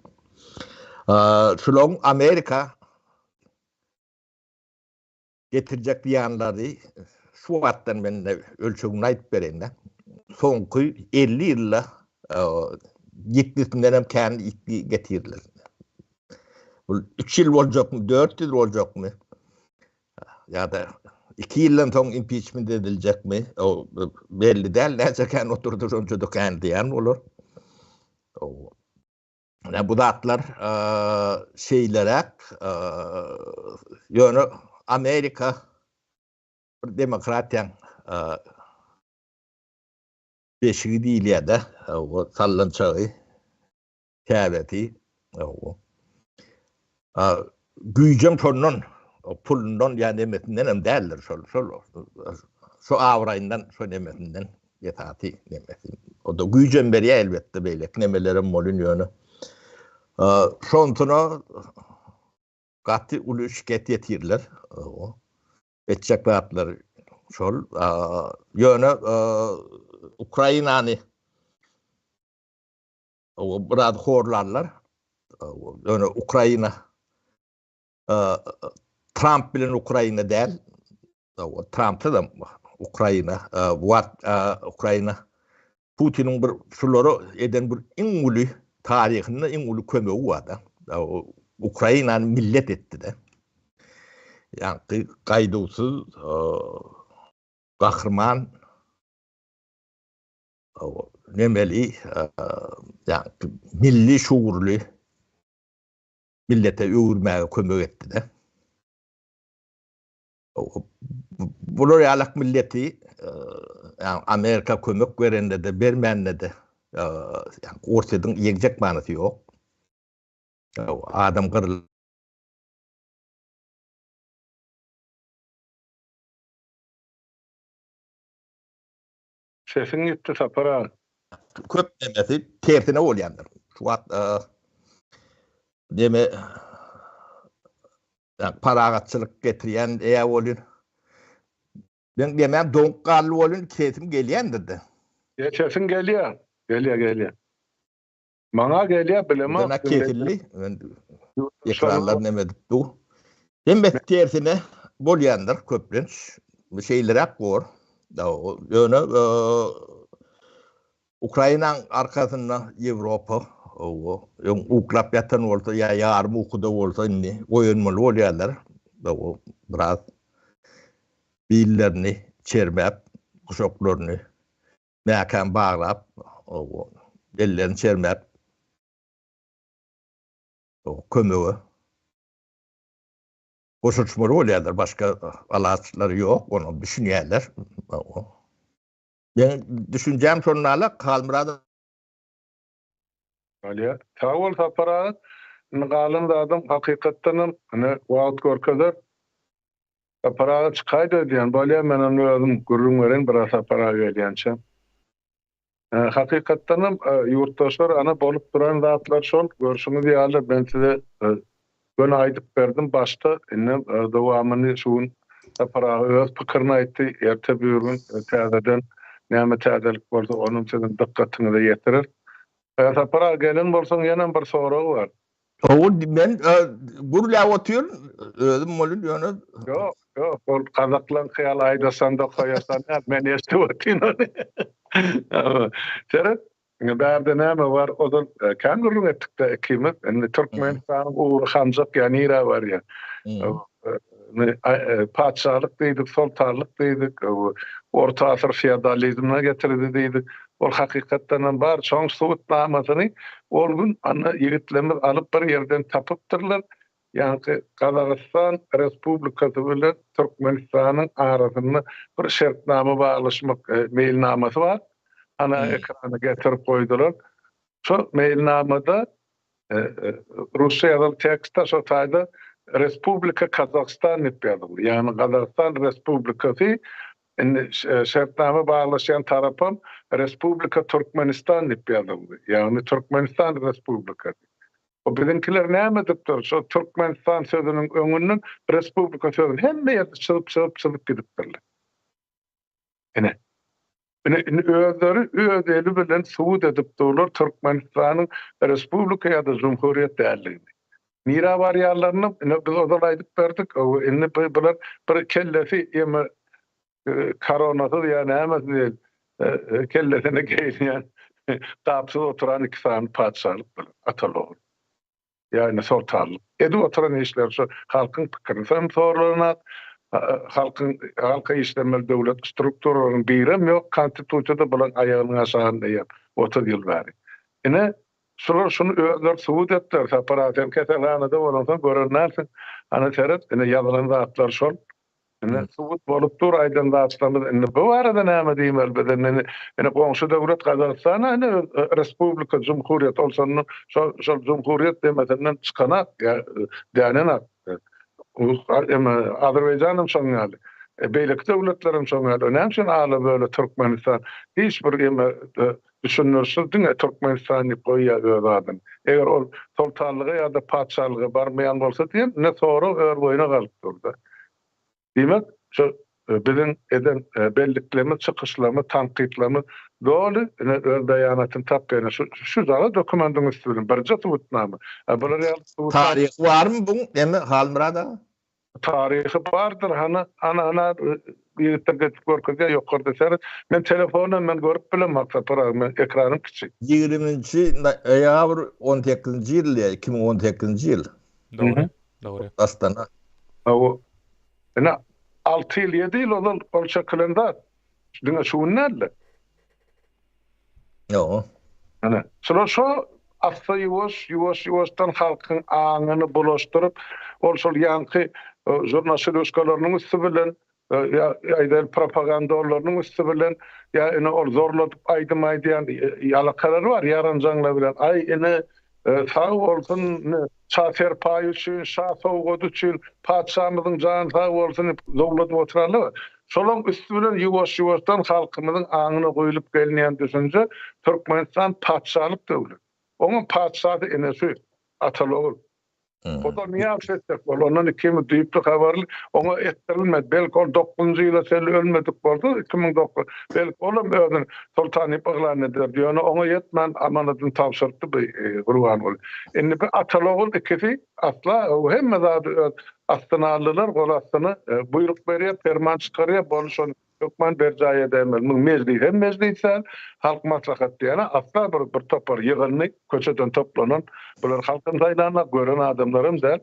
Şularyň Amerika getirjek zyýanlary şu wagtdan men ölçegini aýdyp bereýin-de. Soňky 50 ýylda ýitgisinden hem kän ýitgi getirdiler. Bu 3 ýyl boljakmy, 4 ýyl boljakmy? Ýa-da 2 ýyldan soň impiçment ediljekmi? O belli däl, näçe kän oturdy, şonça-da kän diýen bolar. Ine bu zatlar şeýleräk, ýöne Amerika bir demokratiýaň beşigi diýilýär-de, o sallançagy, käbesi. Güýjem şondan, pulundan ýa nemesinden hem däldir şol, şol şo abraýyndan, şo nemesinden esasy nemesi. O-da güýjem berýär elbetde beýleki nemelerem bolýan ýöne. Şonsuna gaty uly şikes ýetirler. Etjek zatlary şol. Ýöne Ukrainany biraz horlarlar. Ýöne Ukraina Tramp bilen Ukraina däl. Trampsyzam Ukraina, bu wagt Ukraina Putiniň bir şulara eden bir iň uly taryhynda iň uly kömegi bar-da. Ukrainany millet etdi-de. Ýaňky gaýduwsyz gahryman nemeli ýaňky milli şugurly millete öwürmäge kömek etdi-de. Bular ýalak milleti ýagny Amerika kömek berende-de, bermände-de ýagny Orsýetiň ýeňjek manysy ýok. Adam gyryl Sesiň ýitdi Sapar aga. Köp nemesi tersine bolýandyr. Şu wagt neme parahatçylyk getirýän eýe bolýan. Men demem doňup galdy bolýan, sesim gelýändir-de. Ýa sesiň gelýär. Gelýär, gelýär. Maňa gelýär, bilemok. Ýöne kesildi. Men ekranlar neme edip dur. Hemmesi tersine bolýandyr köplenç. Bu şeýleräk bor. Ýöne Ukrainaň arkasynda Ýewropa, hawa, öň uklap ýatan bolsa ýa ýarym ukuda bolsa indi oýanmaly bolýarlar. Hawa, biraz billerini çermäp, guşaklaryny mäkäm baglap, hawa, ellerini çermäp kömege goşulyşmaly bolýarlar. Başga alaçlary ýok, ony düşünýärler. Hawa. Meň düşünjäm şonda-la, Halmyrat. Bolýar. Sag bol Sapar aga. Indi galan zadam hakykatdanam ine wagt görkezer. Sapar aga çykaýda diýen. Bolýar men onda özüm gürrüň bereýin biraz Sapar aga gelýänçä. Hakykatdanam ýurtdaşlar ana bolup duran zatlar şol görşüňiz ýaly men size Göni aýdyp berdim başda, indem dowamyny şu gün Sapar aga öz pikirini aýtdy, erte birgün täzeden näme täzelik bolsa onam siziň dykgatyňyza ýetirer. Sapar aga gelen bolsaň ýenem bir sorag bar. Hawa men gürläp otyryn özüm welin ýöne. Ýok. Ýok, ol gazaklaňky ýaly aýdasan-da, koýasan däl, men eşidip otyryn ony. Seret, bärde näme bar, ozal kän gürrüň etdik-dä ikimiz. Indi Türkmenistanyň ugry hanjak ýa nirä barýar? Patyşalyk diýdik, soltanlyk diýdik, orta asyr feodalizmine getirdi diýdik. Ol hakykatdan hem bar. Şoň subutnamasyny ol gün ana ýigitlerimiz alyp bir ýerden tapypdyrlar. Ýaňky Gazagystan Respublikasy bilen Türkmenistanyň arasynda bir şertnama baglaşmak meýilnamasy bar. Ana ekrana getirip goýdular. Şol meýilnamada rusça ýazylan tekstde şo taýda Respublika Kazahstan diýip ýazyldy. Ýagny Gazagystan Respublikasy indi şertnama baglaşýan tarapam Respublika Türkmenistan diýip ýazyldy. Ýagny Türkmenistan Respublikasy. O biziňkiler näme edipdir, şo Türkmenistan sözüniň öňünden Respublika sözüni hemme ýerde çyzyp çyzyp çyzyp gidipdirler. Ine. Ine indi özleri öz eli bilen subut edip durlar Türkmenistanyň respublika ýa-da jumhuriýet däldigini. Nirä barýanlaryny ine biz ozal aýdyp berdik, indi bular bir kellesi ýa koronasyz ýa nämesiz kellesine geýilýän gapsyz oturan iki sany patyşalyk bular, ataly-ogul. Ýagny soltanlyk. Edip oturan işleri şu halkyň pikirini hem sorlanak, halkyň halka işlemeli döwlet strukturalarynyň birem ýok konstitusiýada bulaň aýagynyň aşagynda eýýäm 30 ýyl bäri. Ine şular şuny özleri subut etdiler Sapar aga sen keselhanada bolansoň gören dälsiň. Ana seret ine ýazylan zatlar şol. Indi subut bolup dur aýdan zatlarymyz. Indi bu barada näme diýmeli biz indi indi goňşy döwlet Gazagystana indi respublika jumhuriýet ol şonda şol şol jumhuriýet demesinden çykanak ýa dänenak. Eme Azerbaýjan hem şoň ýaly. Beýleki döwletler hem şoň ýaly. Näme üçin ala böle Türkmenistan hiç bir eme düşündirişsiz diňe Türkmenistan diýip goýýar öz adyny. Eger ol soltanlyga ýa-da patyşalyga barmaýan bolsa diýen ine sorag ör boýuna galyp durdy. Diýmek, şu biziň eden belliklerimiz, çykyşlarymyz, tankytlarymyz doly ine öz beýanatyny tapýar. Ine şu şu jala dokumendiň üsti bilen birje subutnama. A bular ýaly subutnama Taryhy barmy buň eme Halmyrat aga? Taryhy bardyr hany ana ana ýigitler getirip görkezýär ýokarda seret. Men telefondan men görüp bilemok Sapar aga men ekranym kiçi. Ýigriminji noýabr on sekizinji ýyl diýýär, 2018-nji ýyl. Dogry, dogry. Astana. Hawa. Ine alty ýyl, ýedi ýyl ozal gol çekilen zat. Diňe şu gün däldi. Ýok. Ine, şular şo assa ýuwaş, ýuwaş-ýuwaşdan halkyň aňyny bulaşdyryp, ol şol ýaňky žurnaşiluşkalarynyň üsti bilen, ýa aýdaýly propagandorlarynyň üsti bilen, ýa ine ol zorladyp aýdym aýdýan ýalakalary bar, ýaranjaňlar bilen, aý ine Sag bolsun şa serpaýy üçin, şa sowgady üçin, patyşamyzyň jany sag bolsun diýip zowladyp oturanlar. Şolaň üsti bilen ýuwaş-ýuwaşdan halkymyzyň aňyna guýlup gelinýän düşünje Türkmenistan patyşalyk döwlet. Oňam patyşasy ene şu, ataly-ogul. O-da Nyýazow etjek boldy. Ondan ikimiz düýpli habarly. Oňa etdirilmedi. Belki ol dokuzynjy ýyla çenli ölmedik bolsa, 2009, belki olam özüni soltan diýip yglan ederdi. Ýöne oňa ýetmän amanadyny tabşyrypdy bu Gurbanguly. Indi bu ataly-ogul ikisi asla hemme zady öz astyna aldylar, gol astyna. Buýruk berýär, perman çykarýar, boldy şony hökman berjaý edäýmeli. Muň mejlisi hem mejlis däl, Halk maslahaty diýeni asla bir bir topar ýygyndy, köçeden toplanan, bular halkam saýlanok, gören adamlaram däl.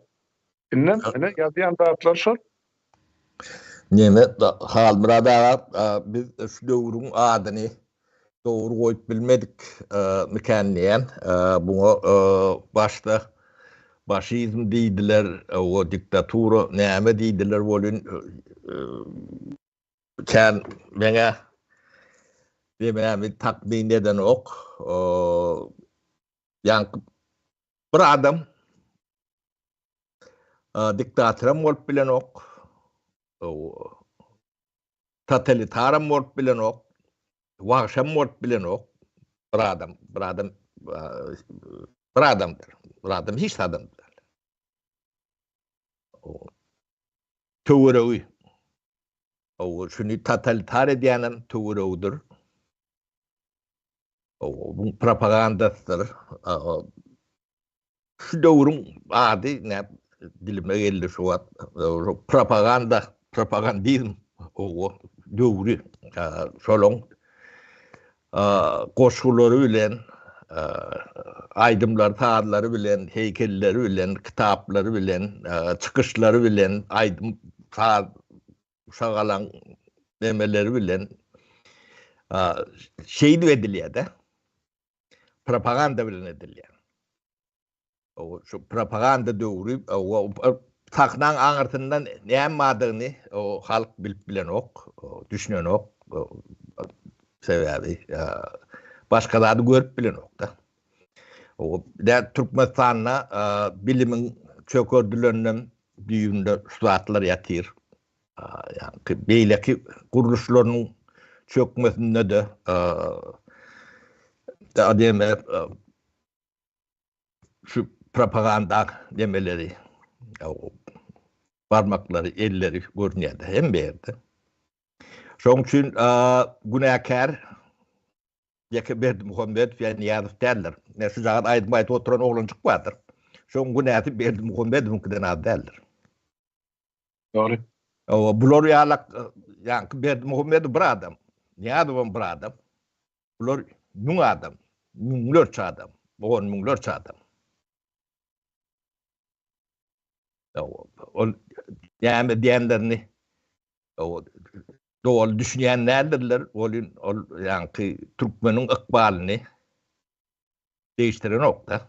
Indem ine ýazýan zatlary şol. Neme Halmyrat aga biz şu döwrüň adyny dogry goýup bilmedik mikän diýen. Buňa başda başizm diýdiler, o diktatura näme diýdiler welin kän meňä demämi takmyn edenok. Ýaňky bir adam Diktatoram bolup bilenok. Totalitaram bolup bilenok. Wagşam bolup bilenok. Bir adam, bir adam bir adamdyr. Bir adam hiç adam däl. Töweregi. O şuny totalitar edýänem töweregidir. Bu propagandasydyr. Şu döwrüň ady nä dilime geldi şu wagt. Propaganda. propagandizm döwri şolaň goşgulary bilen, aýdymlary, sazlary bilen, heýkelleri bilen, kitaplary bilen, çykyşlary bilen, aýdym, saz, şagalaň nemeleri bilen şeýdip edilýär-de. Propaganda bilen edilýär. Şu propaganda döwri sahnaň aňyrsyndan näme bardygyny halk bilip bilenok, düşünenok. Sebäbi başga zady görüp bilenok-da. Türkmenistanda bilimiň çökerdileninem düýbünde şu zatlar ýatyr. Ýagny beýleki gurluşlarynyň çökmesinde-de şu propaganda demeleri barmaklary, elleri görünýär hemme ýerde. Şonuň üçin günäkär ýeke Berdimuhamedow ýa Nyýazow däldir. Men şu jagaz aýdym aýdyp oturan oglanjyk bardyr. Şoň günäsi Berdimuhamedowyňkydan az däldir. Dogry. Owa, bular ýalak, ýaňky Berdimuhamedow bir adam, Nyýazowam bir adam. Bular müň adam, müňlerçe adam, on müňlerçe adam. Ol näme diýenlerini doly düşünýän däldirler, ol ol ýaňky türkmeniň ykbalyny değiştirenok-da.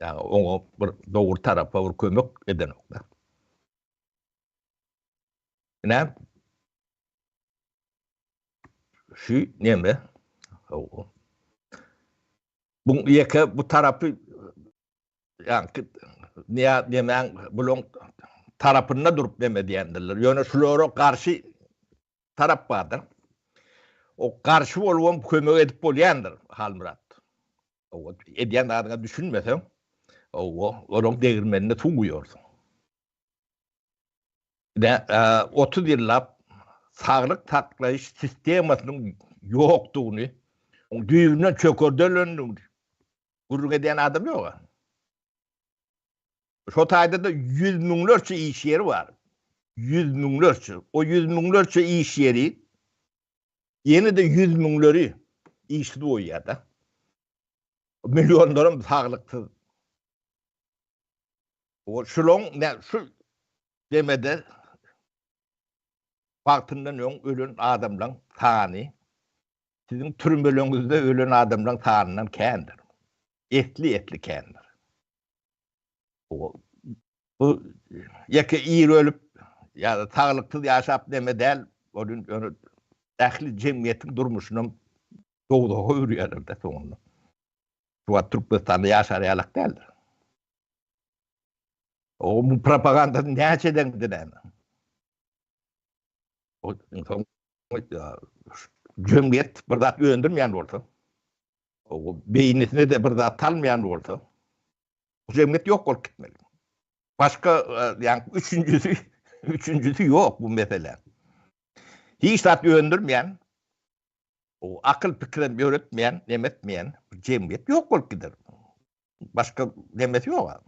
Ýagny oňa bir dogry tarapa bir kömek edenok-da. Ine Şu neme? Bu ýeke bu tarapy ýaňky niýe nemäň bulaň tarapynda durup neme diýendirler. Ýöne şulara garşy tarap bardyr. O garşy bolubam kömek edip bolýandyr Halmyrat. O edýän zadyňa düşünmeseň, o olaň degirmenine suw guýarsyň. Ine, 30 ýyllap saglyk saklaýyş sistemasynyň ýokdugyny, oň düýbünden çökerdelendigini gürrüň edýän adam ýok-a. Şo taýda-da ýüz müňlerçe iş ýeri bar. Ýüz müňlerçe. O ýüz müňlerçe iş ýeri ýene-de ýüz müňleri işsiz goýýar-da. Millionlaram saglyksyz. O şulaň ne şu demede wagtyndan öň ölen adamlaň sany siziň türmeleňizde ölen adamlaň sanyndan kändir. Esli-esli kändir. O bu ýeke ir ölüp ýa-da saglyksyz ýaşap neme däl, ol ýöne ähli jemgyýetiň durmuşynam dowzaha öwürýärler-de soňunda. Şu wagt Türkmenistanda ýaşar ýalak däldir. O bu propagandasyny näçe edeňde näme? O soň jemgyýet bir zat öndürmeýän bolsa, o beýnisine de bir zat salmaýan bolsa, bu jemgyýet ýok bolup gitmeli. Başga, ýagny üçünjisi, üçünjisi ýok bu mesele. Hiç zat öndürmeýän, o akyl pikirem ýöretmeýän, neme etmeýän jemgyýet ýok bolup gider. Başga nemesi ýok.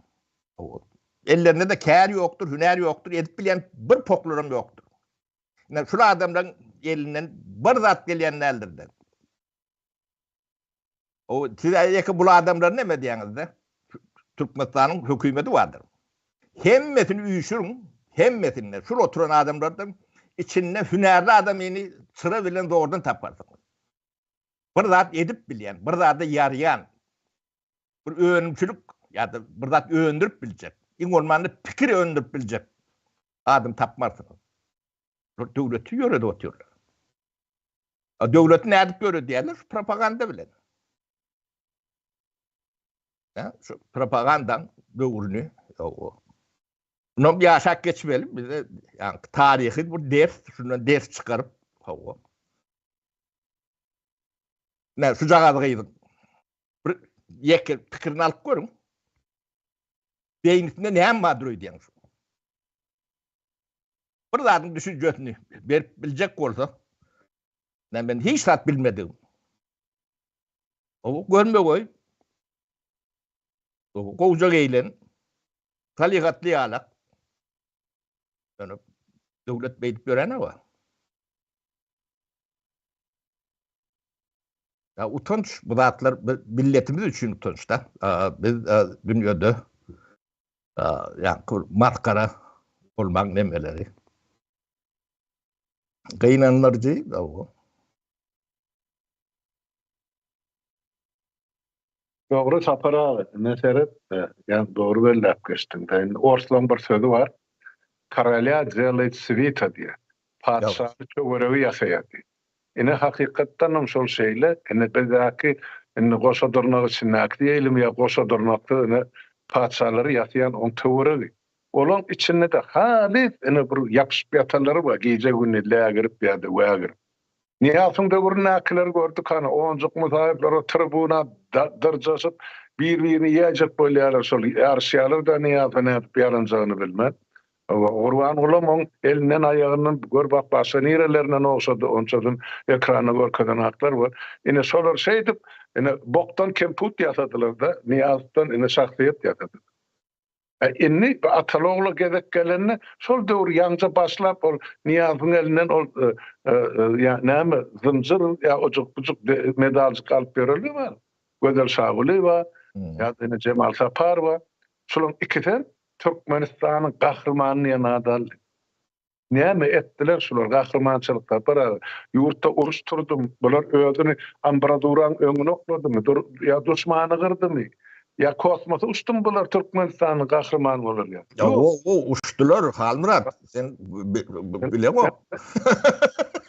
Ellerinde-de kär ýokdur, hünär ýokdur, edip bilýän bir poklaram ýokdur. Ine şul adamlaryň elinden bir zat gelýän däldir-de. O siz ýeke bul adamlary neme diýýäňiz-de? Türkmenistanyň hökümeti bardyr. Hemmesini üýşüriň, hemmesini, şul oturan adamlardan içinde hünärli adamyny çyra bilen zordan taparsyňyz. Bir zat edip bilýän, bir zada ýaraýan, bir önümçilik ýa-da bir zat öndürip biljek, iň bolmanda pikir öndürip biljek adam tapmarsyňyz. Bular döwleti ýöredip otyrlar. A döwleti nädip ýöredýärler? Şu propaganda bilen. Ýa şu propagandaň döwrüni Munam ýaşap geçmeli bize ýa taryhy bir ders, şundan ders çykaryp, hawa. Näme şu jagaz gyzyň bir ýeke pikirini alyp görüň. Beýnisinde näme bardyr öýdýäň şu? Bir zadyň düşünjesini berip biljek bolsa, men hiç zat bilmedigim. O görme goý. Gowja geýlen. Salyhatly ýalak. Ýöne. Döwlet beýdip ýörenok-a. Ýa utanç bu zatlar milletimiz üçin utanç-da. Biz dünýede ýa masgara bolmaň nemeleri. Gynandyryjy bu. Dogry Sapar aga, ine seret, ýa dogry belläp geçdiň. Indi orslaň bir sözi bar. Korolýa delaýt swita diýýär. Patyşany töweregi ýasaýar diýýär. Ine hakykatdanam şol şeýle, ine bizdäki indi goşa dyrnak içindäki diýeýlimi ýa goşa dyrnaksyz ine patyşalary ýasaýan oň töweregi. Olaň içinde-de halys ine bir ýapyşyp ýatanlary bar gije-gündiz lägirip ýa-da wägirip. Nyýazowyň döwründäkileri gördük hany Onjuk Musaýewler o tribuna dyrjaşyp bir-birini iýäýjek bolýarlar şol ýaryşýarlar-da Nyýazowa nädip ýaranjagyny bilmän. Hawa, Gurbangulam oň elinden aýagyndan gör bak başga nirelerinden ogşady onçasyn ekranda görkezen zatlar bar. Ine şolar şeýdip ine bokdan kemput ýasadylarda Nyýazowdan ine şahsyýet ýasadylar. A indi bu ataly-ogla gezek gelende şol döwür ýaňja başlap ol Nyýazowyň elinden ol ýa näme zynjyr ýa ojuk-bujuk medaljyk alyp ýöreli bar. Gözel Şagulyýewa ýa-da ine Jemal Saparowa şolaryň ikisem Türkmenistanyň gahrymany diýen ady aldy. Näme etdiler şular gahrymançylyk Sapar aga? Ýurtda uruş turdumy? Bular özüni ambrazuraň öňüne okladymy? Dur ýa duşmany gyrdymy? Ýa kosmosa uçdumy bular Türkmenistanyň gahrymany bolar ýaly? Ýa o o uçdular Halmyrat sen bileňok.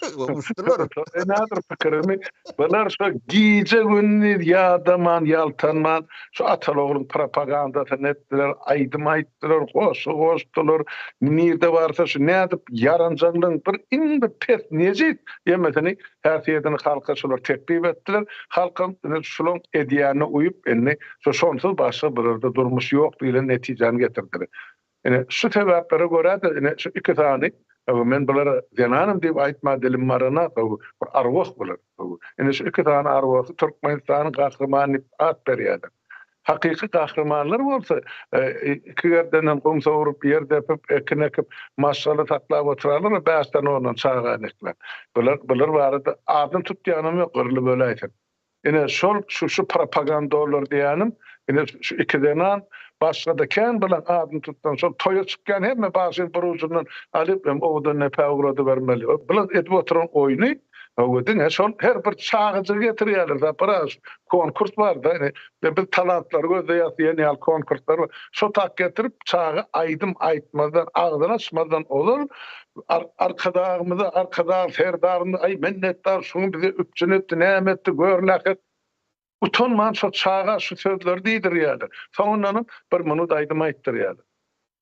Uçdular. Nädir pikirimi? Bular şo gije gündiz ýadaman ýaltanman şu ataly ogluň propagandasyny etdiler, aýdym aýtdylar, goşgy goşdular. Nirde barsa şu nädip ýaranjaňlygyň bir iň bir pes nejis ýemesini häsiýetini halka şular teklip etdiler. Halkam ine şulaň edýänine uýup indi şo şonsuz başga bularda durmuş ýok diýlen netijäni getirdiler. Ine şu sebäplere görä-de ine şu iki sany men bulara zenanam diýip aýtma dilim barana bir arwah bular. Ine şu iki sany arwahy Türkmenistanyň gahrymany diýip at berýärler. Hakyky gahrymanlar bolsa iki gerdenden gum sowrup, ýer depip, ekin ekip, maşgala saklap oturarlar we bäşden ondan çaga ekläp. Bular bular barada adyny tutýanam ýok gyrlyp öläýsin. Ine şol şu şu propagandorlar diýýänim ine şu iki zenan başgada kän bilen adyny tutsaň şol toýa çykýan hemme bagşyny bir ujundan alyp hem owadan nepä ugradybermeli. Bular edip oturan oýny hawa diňe şol her bir çagajygy getirýärler Sapar aga şu konkurs barda ine biz talantlary gözleýäs diýen ýaly konkurslar bar. Şo tak getirip çaga aýdym aýtmazdan agzyny açmazdan ozal Arkadagymyza, Arkadag Serdarymyza, aý minnetdar, şuny bize üpjün etdi, näme etdi, gör nähek. Utanman şo çaga şu sözleri diýdirýärler. Soňundanam bir minut aýdym aýtdyrýarlar.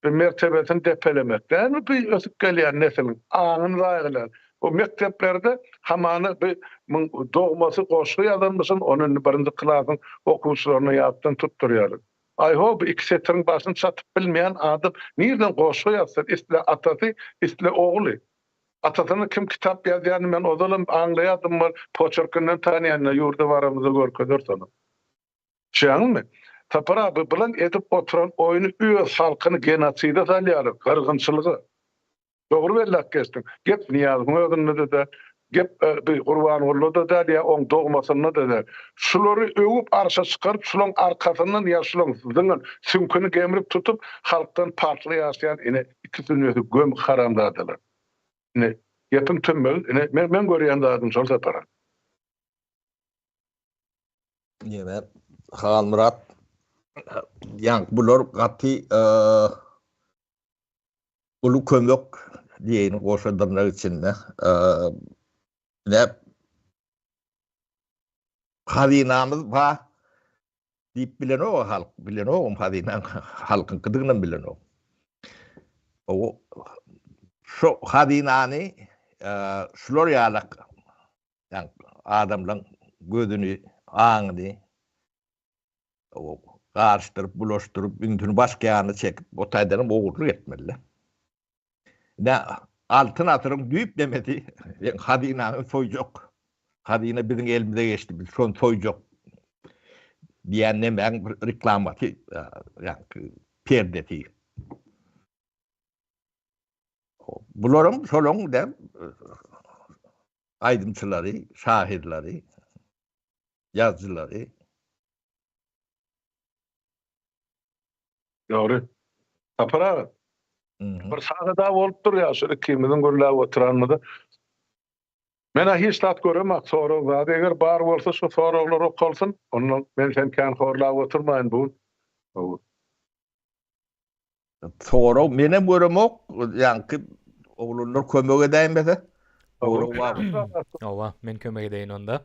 Bir mertebesini depelemek dälmi bu ösüp gelýän nesiliň aňyny zaýalaýar. Bu mekdeplerde hamana bu muň dogmasy goşgy ýazanmyşyn, ony indi birinji klasyň okuwçylaryna ýatdan tutdurýarlar. Aý-ho, bu iki setiriň başyny çatyp bilmeýän adam nirden goşgy ýazsyn, isle atasy, isle ogly. Atasyna kim kitap ýazýanyny men ozalam aňlaýardym, ol poçerkinden tanýan, ýurda baramyzda görkezeris ony. Düşýäňizmi? Sapar abi, bulan edip oturan oýny öz halkyny genoside salýarlar, gyrgynçylyga. Dogry belläp geçdiň. Gep Nyýazowyň özünde-de däl, gep bi Gurbangulyda-da däl ýa oň dogmasynda-da däl. Şulary öwüp arşa çykaryp, şulaň arkasyndan ýa şulaň zyňan süňküni gemrip tutup, halkdan parhly ýaşaýan ine iki sünňesi göm haramzadalar. Ine, gepiň tümmegi, ine, men meň görýän zadym şol Sapar aga. Ýene Halmyrat, ýaňky bular gaty uly kömek diýeýin goşa dyrnak içinde. Ine hazynamyz bar diýip bilenok halk, bilenogam hazynaň halkyňkydygynam bilenok. O şu hazynany şular ýalak ýa adamlaň gözüni, aňyny garyşdyryp, bulaşdyryp, ünsüni başga ýana çekip, o taýdanam ogurlyk etmeli. Ine, Altyn asyryň düýp nemesi, seň hazynaňy soýjak. Hazyna biziň elimize geçdi, biz şony soýjak diýen nemäň bir reklamasy, ýaňky perdesi. Bularyň şolaň da aýdymçylary, şahyrlary, ýazyjylary. Dogry. Sapar aga. Bir sagada bolup durýar şu ikimiziň gürläp oturanymyza. Men-ä hiç zat göremak sorag zat eger bar bolsa şu soraglar okalsyn. Ondan men seni kän horlap oturmaýyn bu gün. Sorag menem göremok. Ýaňky oglanlar kömek edäýmese. Sorag bar. Hawa, men kömek edeýin onda.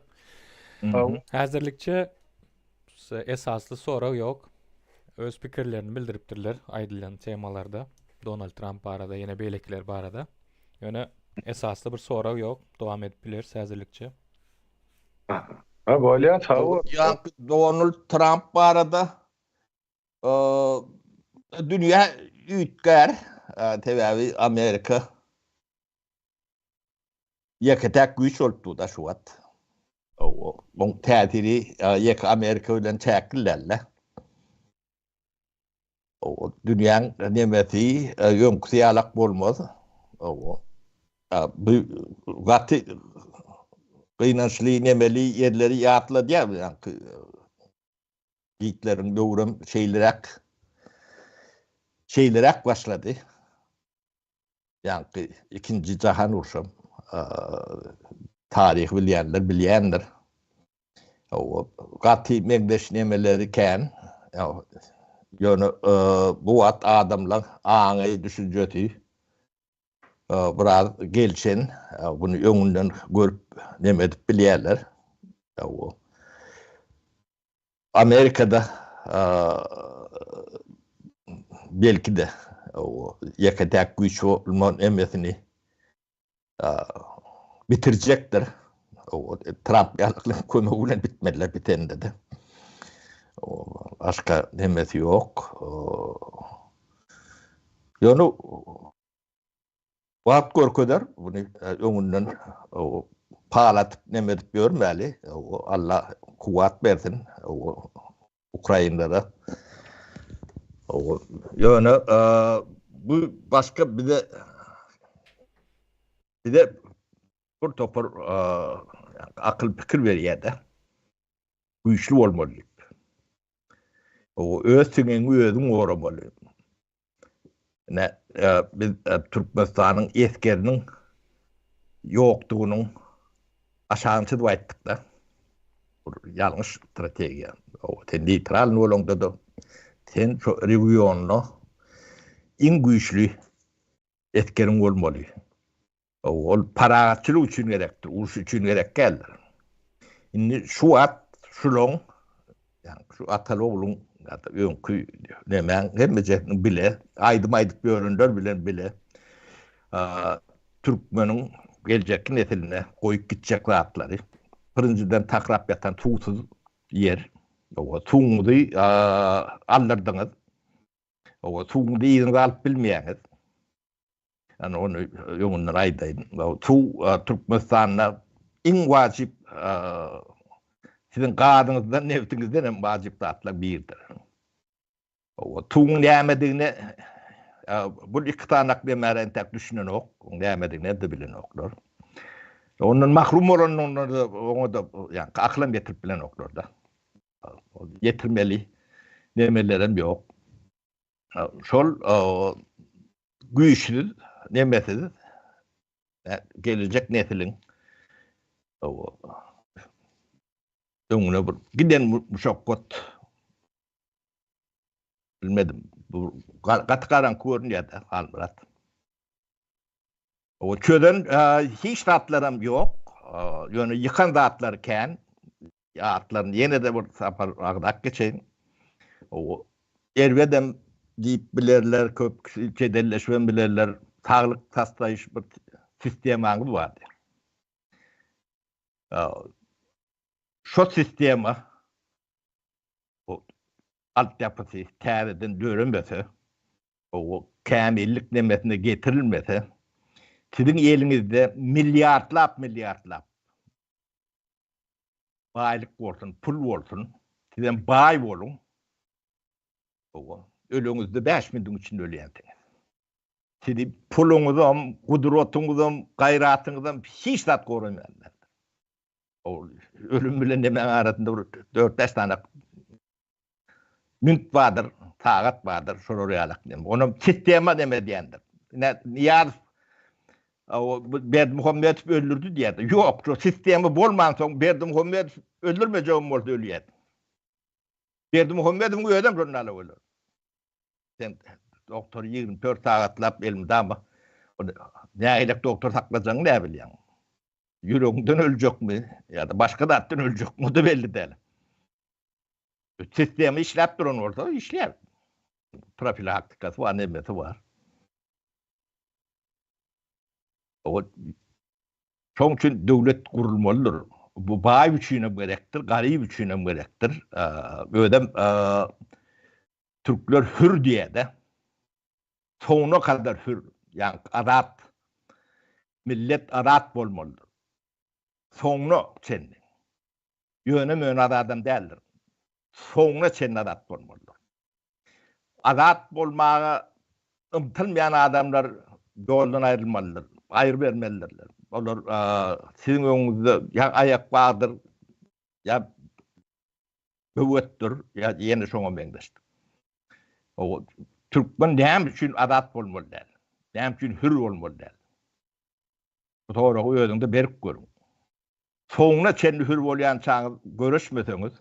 Häzirlikçe esasly sorag ýok. Öz pikirlerini bildiripdirler aýdylan temalarda. Donald Tramp barada, ýene beýlekiler barada. Ýöne esasly bir sorag ýok. Dowam edip bileris häzirlikçe. Ha, bolýar, sag bol. Ýaňky Donald Tramp barada Dünýä üýtgär, sebäbi Amerika ýeke-täk güýç bolup dur-da şu wagt. Oň täsiri ýeke Amerika bilen çäkli däl-de. Dünýäň nemesi öňküsi ýalak bolmaz. Bu gaty gynançly nemeli ýerleri ýatladýar ýaňky Gitleriň döwrem şeýleräk şeýleräk başlady. Ýaňky ikinji jahan urşam taryhy bilýänler bilýändir. Gaty meňzeş nemeleri kän. Ýöne bu wagt adamlar aňy, düşünjesi biraz gelşen, buny öňünden görüp neme edip bilýärler. Amerikada belki-de ýeke-täk güýç bolman hemmesini bitirjekdir. Tramp ýalyklaryň kömegi bilen bitmediler bitende-de. Başga hemmesi ýok. Ýöne Wagt görkezer, buny öňünden pal atyp neme edip ýörmäli. Alla kuwwat bersin ukrainlere. Ýöne bu başga bize bize bir topar akyl pikir berýär-de. Güýçli bolmaly diýip. Öz siňeňi özüň goramaly. Ine, biz Türkmenistanyň esgeriniň ýokdugynyň aşagyny çyzyp aýtdyk-da. Bu ýalňyş strategiýa. Sen neýtralnyý bolaňda-da, sen şo regionda iň güýçli esgeriň bolmaly. Ol parahatçylyk üçin gerekdir, uruş üçin gerek däldir. Indi şu wagt şulaň, ýagny şu ataly-ogluň ýa-da öňki nemäň hemmejesiniň bile, aýdym aýdyp ýörenler bilen bile türkmeniň geljekki nesiline goýup gitjek zatlary, birinjiden takrap ýatan suwsuz ýer, suwuňyzy aldyrdyňyz, suwuňyzy yzyňyza alyp bilmeýäňiz. Ýani ony öňünden aýdaýyn. Suw Türkmenistanda iň wajyp siziň gazyňyzdan, nebtiňizden hem wajyp zatlaryň biridir. Suwuň nämedigine bu iki sanak demäre entäk düşünenok, oň nämedigine-de bilenoklar. Ondan mahrum bolanlygynda oňa-da ýa akylam ýetirip bilenoklar-da. Ýetirmeli nemelerem ýok. Şol güýçsüz, nemesiz gelejek nesiliň öňüne bir giden muşakgat bilmedim. Bu gaty garaňky görünýär-de, Halmyrat. O çözen hiç zatlaram ýok. Ýöne ýykan zatlary kän. Atlaryny ýene-de bir sapar agzap geçeýin. O erbedem diýip bilerler, köp kişi jedelleşibem bilerler. Saglyk saklaýyş bir sistemaňyz bardy. Şo sistema altyapysy täzeden döremese, o kämillik nemesine getirilmese, siziň eliňizde milliardlap-milliardlap baýlyk bolsun, pul bolsun, sizem baý boluň, öleňizde bäş minutiň içinde ölýänsiňiz. Sizi puluňyzam, gudratyňyzam, gaýratyňyzam hiç zat goramaýan däldir. Ol ölüm bilen nemäň arasynda bir dört-bäş sany minut bardyr, sagat bardyr, şolar ýalak neme. Onam sistema neme diýendir. Ine, Nyýazow Berdimuhamedow öldürdi diýýärdi. Ýok, şo sistema bolmansoň Berdimuhamedow öldürmejegem bolsa ölýärdi. Berdimuhamedowyň özem şonda ala öler. Sen doktory 24 sagatlap elmydama nähilek doktor saklajagyňy näbilýäň? Ýüregiňden öljekmi ýa-da başga zatdan öljekmi, o-da belli däl. Sistema işläp duran bolsa işleýär. Profilaktikasy bar, nemesi bar. O şoň üçin döwlet gurulmalydyr. Bu baý üçin hem gerekdir, garyp üçin hem gerekdir. Özem türkler hür diýýär-de. Soňuna kadar hür, ýagny azat. Millet azat bolmalydyr. Soňuna çenli. Ýöne-möne azadam däldir. Soňuna çenli azat bolmalydyr. Azat bolmaga ymtylmaýan adamlar ýoldan aýrylmalydyr, aýrybermelidirler. Olar siziň öňüňizde ýa aýak bagdyr, ýa böwetdir, ýa ýene şoňa meňzeşdir. Türkmen näme üçin azat bolmaly däl? Näme üçin hür bolmaly däl? Bu soragy özüňde berip görüň. Soňuna çenli hür bolýançaňyz göreşmeseňiz,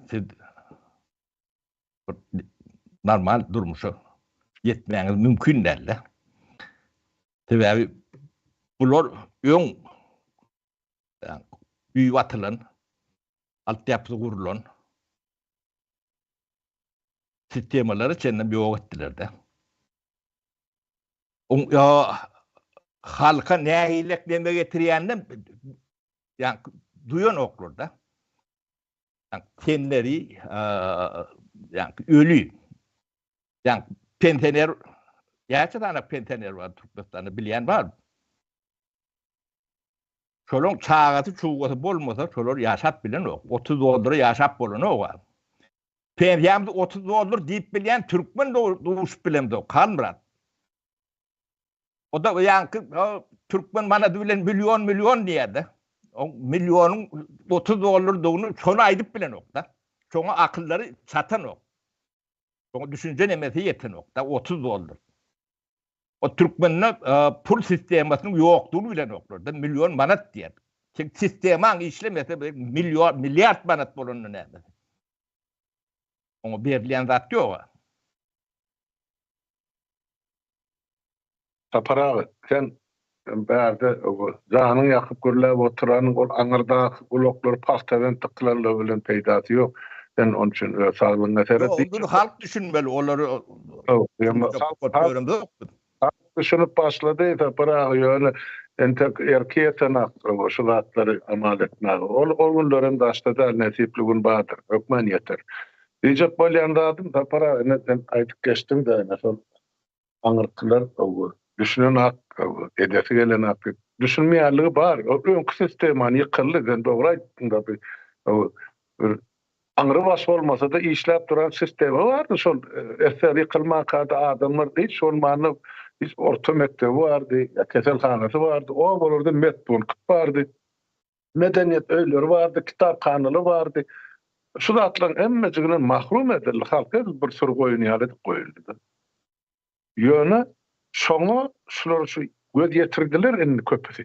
siz bir normal durmuşa ýetmäňiz mümkin däl-de. Sebäbi bular öň düýbi atylan, altyapysy gurlan sistemalary çenlem ýok etdiler-de. Halka nähilek neme getirýäninem ýa duýanoklar-da. Tenleri ýa öli. Ýa pensioner näçe sany pensioner bar Türkmenistanda bilýän barmy? Şolaň çagasy çugasy bolmasa şolar ýaşap bilenok. 30 dollara ýaşap bolanok. Pensiýamyz 30 dollar diýip bilýän türkmen duşup bilemzok Halmyrat. O da ýaňky türkmen manady bilen million million diýýär-de. O millionyň 30 dollardygyny şony aýdyp bilenok-da. Şoňa akyllary çatanok. Şoňa düşünje nemesi ýetenok-da 30 dollar. O türkmende e, pul sistemasynyň ýokdugyny bilenoklar-da. Million manat diýýär. Sen sistemaň işlemese million milliard manat bolanda näme? Oňa berilýän zat ýok. Sapar aga, sen bärde janyň ýakyp gürläp oturanyň ol aňyrdaky gulaklary pagtadan dykylanlygy bilen peýdasy ýok. Sen onuň üçin öz saglygyňa seret. Ýok, ony halk düşünmeli, olary Halk düşünip başlady Sapar aga, ýöne entek erki ýetenak şu zatlary amal etmäge. Ol o günlerem daşda däl, nesipli gün bardyr, hökman ýeter. Diýjek bolýan zadym Sapar aga, ine sen aýdyp geçdiň-de, ine şol aňyrkylar düşünenak, edesi gelenak diýip. Düşünmeýänligi bar. O öňki sistemany ýykyldy, sen dogry aýtdyň-da bir aňry baş bolmasa-da işläp duran sistema bardy şol SSR ýykylmanka-da adamlar hiç bolmanda hiç orta mekdebi bardy, keselhanasy bardy, obalarda medpunkt bardy, medeniýet öýleri bardy, kitaphanalar bardy. Şu zatlaryň hemmejiginden mahrum edildi, halk edil bir süri goýun ýaly edip goýuldy-da. Ýöne şoňa şular şu göz ýetirdiler indi köpüsi.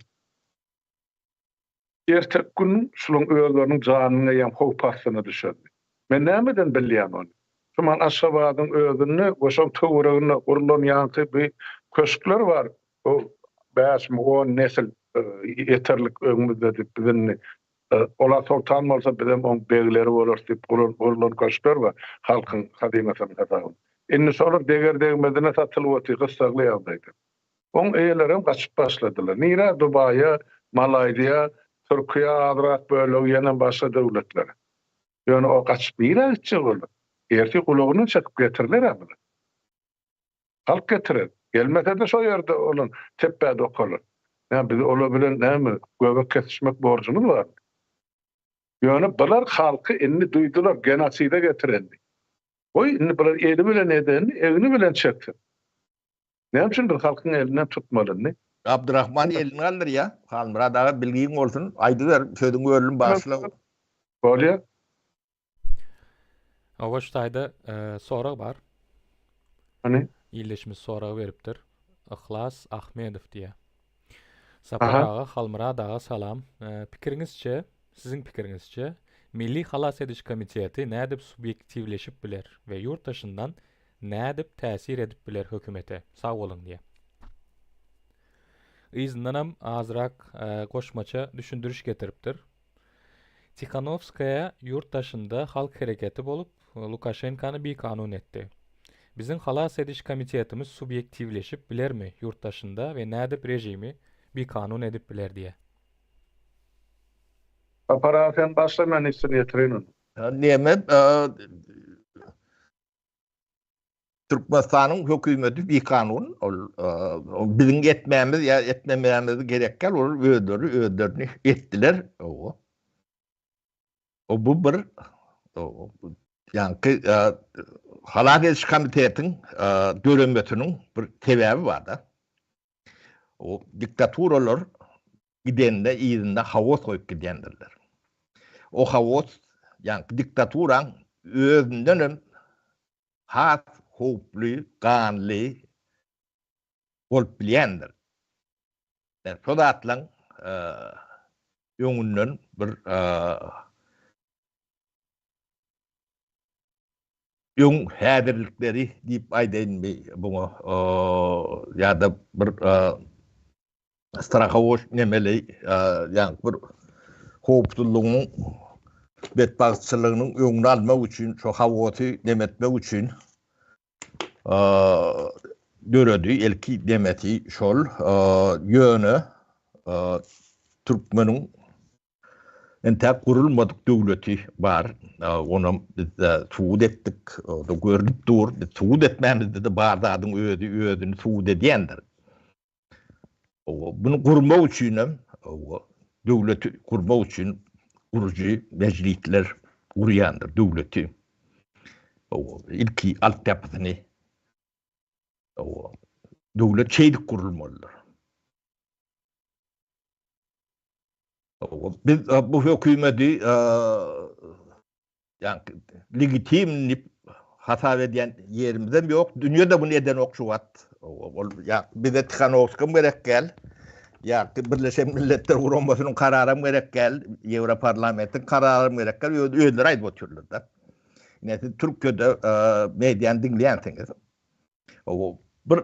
Erteki gün şulaň özleriniň janynyň eýýäm howp astyna düşenini. Men nämeden bilýän ony? Şu man Aşgabadyň özünde we şoň töwereginde gurlan ýaňky bi köşkler bar. O bäşmi, on nesil ýeterlik öňümizde diýip biz indi ola soltan bolsa bizem oň begleri bolarys diýip guran gurlan köşkler bar halkyň hazynasynyň hasabyna. Indi şolar deger-degmezine satylyp otyr gyssagly ýagdaýda. Oň eýelerem gaçyp başladylar. Nirä Dubaýa, Malaýziýa, Türkiýä azrak bölegi ýenem başga döwletlere. Ýöne o gaçyp nirä gitjek olar? Ertir gulagyndan çekip getiriler-ä bular. Halk getirer. Gelmese-de şo ýerde olar tepbä dokalar. Näme biz olar bilen näme göbek kesişmek borjumyz barmy? Ýöne bular halky indi duýdular genoside getirenini. Goý, indi bular eli bilen edenini egni bilen çeksin. Näme üçin biz halkyň elinden tutmaly indi? Abdyrahman elini galdyrýar. Halmyrat aga bilgiň bolsun, aýdyber, sözüňi böldüm bagyşla. Bolýar. Hawa şu taýda sorag bar. Hany? Ildeşimiz sorag beripdir. Yhlas Ahmedow diýýär. Sapar aga, Halmyrat aga salam. Pikiriňizçe, siziň pikiriňizçe, Milli halas ediş komiteti nädip subýektiwleşip biler we ýurt daşyndan nädip täsir edip biler hökümete? Sag boluň diýýär. Yzyndanam azrak goşmaça düşündiriş getiripdir. Tihanowskaýa ýurt daşynda halk hereketi bolup, Lukaşenkany bikanun etdi. Biziň halas ediş komitetimiz subýektiwleşip bilermi ýurt daşynda we nädip režimi bikanun edip biler diýýär. Sapar aga sen başla men üstüni ýetireýin ony. Neme Türkmenistanyň hökümeti bikanun, ol biziň etmämiz ýa etmemämiz gerek däl, olar özleri özlerini etdiler. O bu bir ýaňky halas ediş komitetiň döremesiniň bir sebäbi bar-da. O diktaturalar gidende yzynda haos goýup gidýändirler. O haos ýaňky diktaturaň özündenem has howply, ganly bolup bilýändir. Yani şo zatlaň öňünden bir öň häzirlikleri diýip aýdaýynmy buňa ýa-da bir strahowoş nemeli ýa bir howpsuzlygyň betbagtçylygynyň öňüni almak üçin şo haosy nemetmek üçin döredi ilki demesi şol ýöne türkmeniň entäk gurulmadyk döwleti bar onam biz subut etdik o-da görnüp dur biz subut etmämizde-de bar zadyň özi özüni subut edýändir Muny gurmak üçinem, döwleti gurmak üçin gurujy mejlisler gurýandyr döwleti. Ilki altyapysyny döwlet şeýdip gurulmalydyr. Biz bu hökümeti Ýaňky legitim diýip hasap edýän ýerimizem ýok. Dünýe-de muny edenok şu wagt. Ol ýa bize Tihanowskam gerek däl. Ýa Birleşen Milletler Guramasynyň kararam gerek däl, Ýewroparlamentiň kararam gerek däl. Özleri aýdyp otyrlar-da. Ine siz Türkiýede mediany diňleýänsiňiz. Bir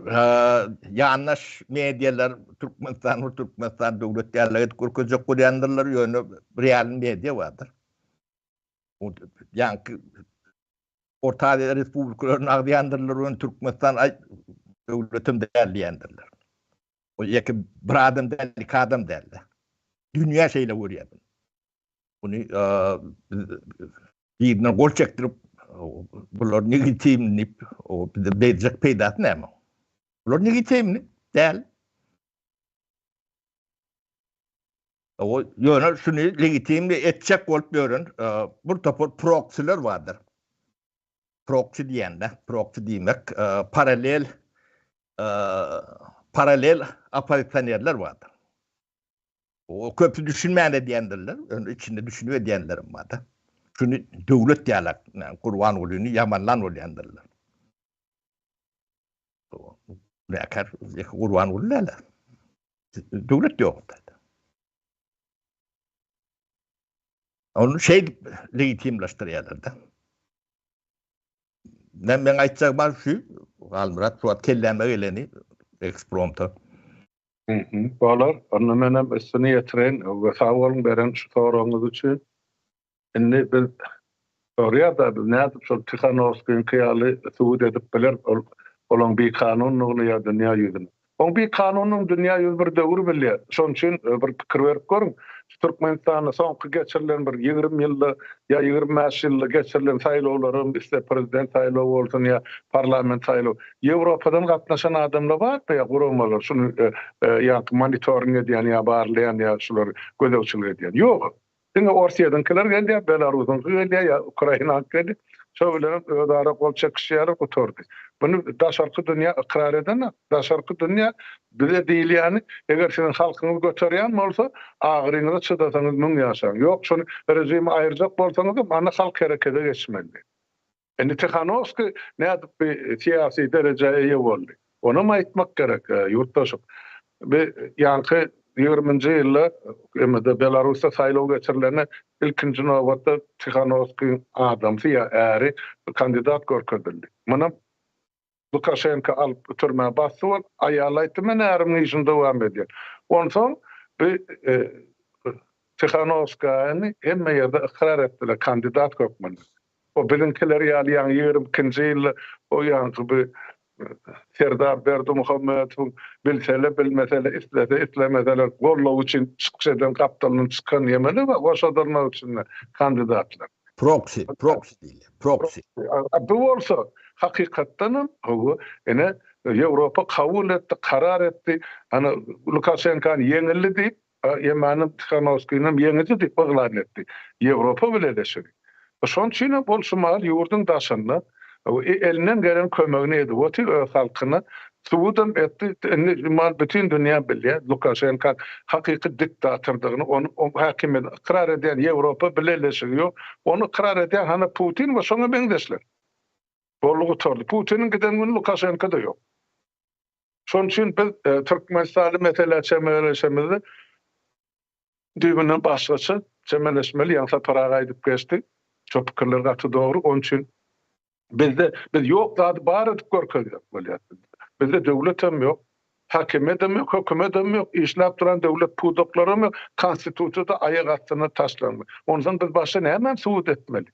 ýandaş medialar Türkmenistan bir Türkmenistan döwlet ýaly edip görkezjek bolýandyrlar, ýöne real media bardyr. Ýaňky Orta Aziýa respublikalaryny agzaýandyrlar, ony Türkmenistan aý döwletem däl diýendirler. O ýeke bir adam däl, iki adam däl. Dünýä şeýle görýär. Muny birine gol çekdirip, bular legitim diýip, o bize berjek peýdasy näme? Bular legitimli däl. O ýöne şuny legitimli etjek bolup ýören bir topar proksiler bardyr. Proksi diýende, proksi diýmek paralel paralel oppozisionerler bardyr. O köpüsi düşünmän edýändirler, ýöne içinde düşünip edýänlerem bardyr. Şuny döwlet ýalak, Gurbangulyny ýamanlan bolýandyrlar. Günäkär Gurbanguly däl. Döwlet ýok onda. Ony şeýdip legitimleşdirýärler-de. Men men aýtjagym bar şu, Halmyrat şu wagt kelläme geleni ekspromta. Bolar. Onda menem üstüni ýetireýin. Sag boluň beren şu soragyňyz üçin. Indi biz soraýar-da, biz nädip şol Tihanowskiňki ýaly subut edip bileris ol olaň bikanundygyny ýa dünýä ýüzüne. Oň bikanundygyny dünýä ýüzi bir döwür bilýär. Şonuň üçin bir pikir berip görüň, şu Türkmenistanda soňky geçirilen bir 20 ýylda ýa 25 ýylda geçirilen saýlawlaram, isle prezident saýlawy bolsun ýa parlament saýlawy, Ýewropadan gatnaşan adamlar barmy ýa guramalar şuny ýaňky monitoring edýän ýa barlaýan ýa şulary gözegçilik edýän? Ýok. Diňe Orsýetiňkiler gelýär, Belarusyňky gelýär ýa Ukrainanyňky gelýär. Şo bilenem özara gol çekişýärler, gutardy. Muny daşarky dünýä ykrar edenok. Daşarky dünýä bize diýilýäni, eger siziň halkyňyz göterýän bolsa, agyryňyza çydasaňyz müň ýaşaň. Ýok, şony režimi aýyrjak bolsaňyzam, anda halk herekete geçmeli. Indi Tihanowskiý nädip bi syýasy derejä eýe boldy? Onam aýtmak gerek, ýurtdaşym. Bi ýaňky ýigriminji ýylda MD Belarusda saýlaw geçirilende ilkinji nobatda Tihanowskiýiň adamsy ýa äri kandidat görkezildi. Munam Lukaşenko alyp türmä basdy ol aýaly aýtdy men ärimiň işini dowam edýän. Onsoň bi Tihanowskaýany hemme ýerde ykrar etdiler kandidat hökmünde. O biziňkiler ýaly ýaňy 22-nji ýylda o ýaňky bi Serdar Berdimuhamedowyň bilsele bilmesele islese islemeseler goldawy üçin çykyş eden gapdalyndan çykan ýemeli we goşadyrmak üçin kandidatlar. Proksi, proksi diýilýär, proksi. Bu bolsa, hakykatdanam, hawa, ine, Ýewropa kabul etdi, karar etdi, ana, Lukaşenkany ýeňildi diýip, Ýemanem Tihanowskinem ýeňiji diýip yglan etdi. Ýewropa Bileleşigi. Şonuň üçinem ol şu mahal ýurduň daşynda, elinden gelen kömegini edip otyr öz halkyna. Subudam etdi. Indi mal bütin dünýä bilýär Lukaşenka hakyky diktatordygyny, ony häkimiýeti ykrar edýän Ýewropa Bileleşigi ýok. Ony ykrar edýän hana Putin we şoňa meňzeşler. Boldy gutardy. Putiniň giden güni Lukaşenka-da ýok. Şonuň üçin biz Türkmenistany meselä çemeleşemizde düýbünden başgaça çemeleşmeli. Ýaňy Sapar aga aýdyp geçdi. Şo pikirler gaty dogry. Onuň üçin bizde biz ýok zady bar edip görkezjek bolýas. Bizde döwlet hem ýok, häkimiýet hem ýok, hökümet hem ýok, işläp duran döwlet pudaklary hem ýok, konstitusiýa-da aýak astyna taşlandy. Onsoň biz başga nämäni subut etmeli?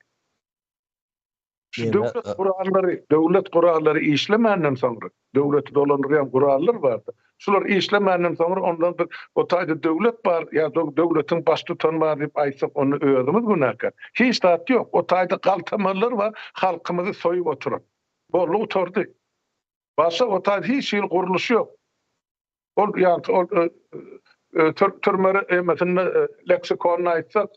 Şu döwlet gurallary, döwlet gurallary işlemänden soňra, döwleti dolandyrýan gurallar bardy. Şular işlemänden soňra ondan biz o taýda döwlet bar ýa döwletiň baştutany bar diýip aýtsak onda özümiz günäkär. Hiç zat ýok. O taýda galtamanlar bar, halkymyzy soýup oturan. Boldy gutardy. Başga o taýda hiç hili gurluş ýok. Ol ýaňky ol türme emesinde leksikonyny aýtsak,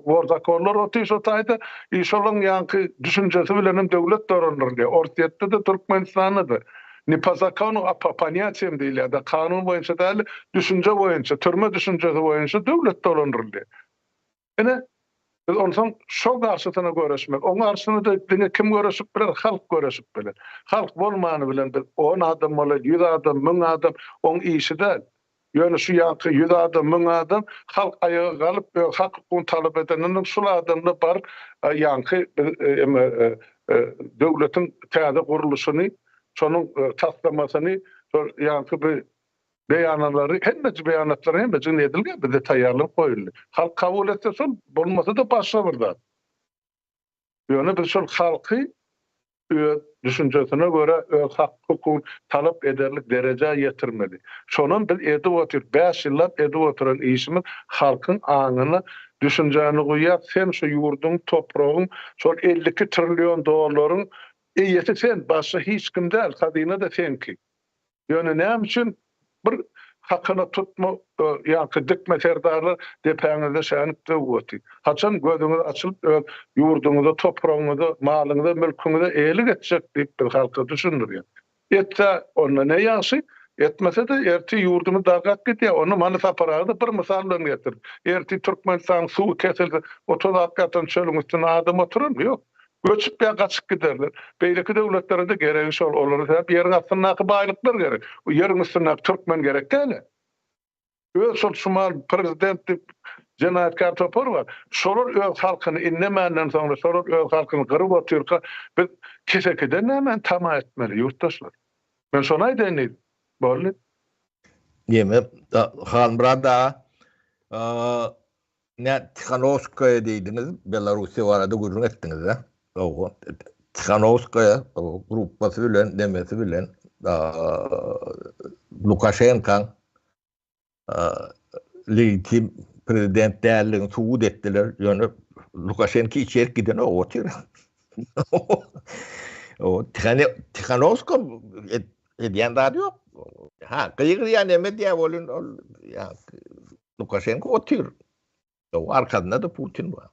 worzakonlar otyr şo taýda. I şolaň ýaňky düşünjesi bilen hem döwlet dolandyrylýar. Orsýetde-de, Türkmenistanda-da. Ne po zakonu, a po ponýatiýam diýilýär-de, kanun boýunça däl-de, düşünje boýunça, türme düşünjesi boýunça döwlet dolandyrylýar. Ine, biz onsoň şo garşysyna göreşmeli. Oň garşysyna-da diňe kim göreşip biler? Halk göreşip biler. Halk bolmany bilen biz on adam bolaýly, ýüz adam, müň adam, oň işi däl. Ýöne şu ýaňky ýüz adam, müň adam halk aýaga galyp, öz hak-hukugyny talap edenden soň şul adamlar baryp ýaňky biz eme döwletiň täze gurluşyny, şonuň taslamasyny şol ýaňky bir Beýanalary, hemmeji beýanatlaryň hemmejigini edilýär, bizde taýýarlanyp goýuldy. Halk kabul etse şol, bolmasa-da başga bir zat. Ýöne biz şol halky öz düşünjesine görä öz hak-hukugyny talap ederlik derejä ýetirmeli. Şonam biz edip otyrys. Bäş ýyllap edip oturan işimiz halkyň aňyna düşünjäni guýýar, sen şu ýurduň, topragyň, şol 52 trillion dollaryň eýesi sen, başga hiç kim däl, hazyna-da seňki. Ýöne näme üçin bir hakyna tutma ýaňky dikme serdarlar depäňizde şänik döwüp otyr. Haçan gözüňiz açylyp öz ýurduňyza, topragyňyza, malyňyza, mülküňize eýelik etjek diýip biz halka düşündirýäs. Etse onda ne ýagşy, etmese-de ertir ýurdumyz dargap gidýär. Onda many Sapar aga-da bir mysal bilen getirdi. Ertir Türkmenistanyň suwy kesilse 30 ýatan çölüň üstünde adam oturarmy? Ýok. Göçüp ýa gaçyp giderler. Beýleki döwletlere-de geregi şol. Olara sebäp ýeriň astyndaky baýlyklar gerek. Bu ýeriň üstündäki türkmen gerek däl-ä. Öz şol şumal prezident diýip jenaýatkär topar bar. Şolar öz halkyny indemänden soňra, şolar öz halkyny gyryp otyrka biz kesekiden nämäni tama etmeli ýurtdaşlar? Men şony aýdaýyn diýdim. Boldy. Diýmek, Halmyrat aga, Nä Tihanowskaýa diýdiňiz, Belarussiýa barada gürrüň etdiňiz-dä. Hawa. Tihanowskaýa gruppasy bilen, nemesi bilen Lukaşenkaň legitim prezident däldigini subut etdiler. Ýöne Lukaşenka içerik gidenok, otyr. O Tihanowska edýän zady ýok. Ha, gygyrýan neme diýýär welin ol Lukaşenko otyr. Arkasynda da Putin bar.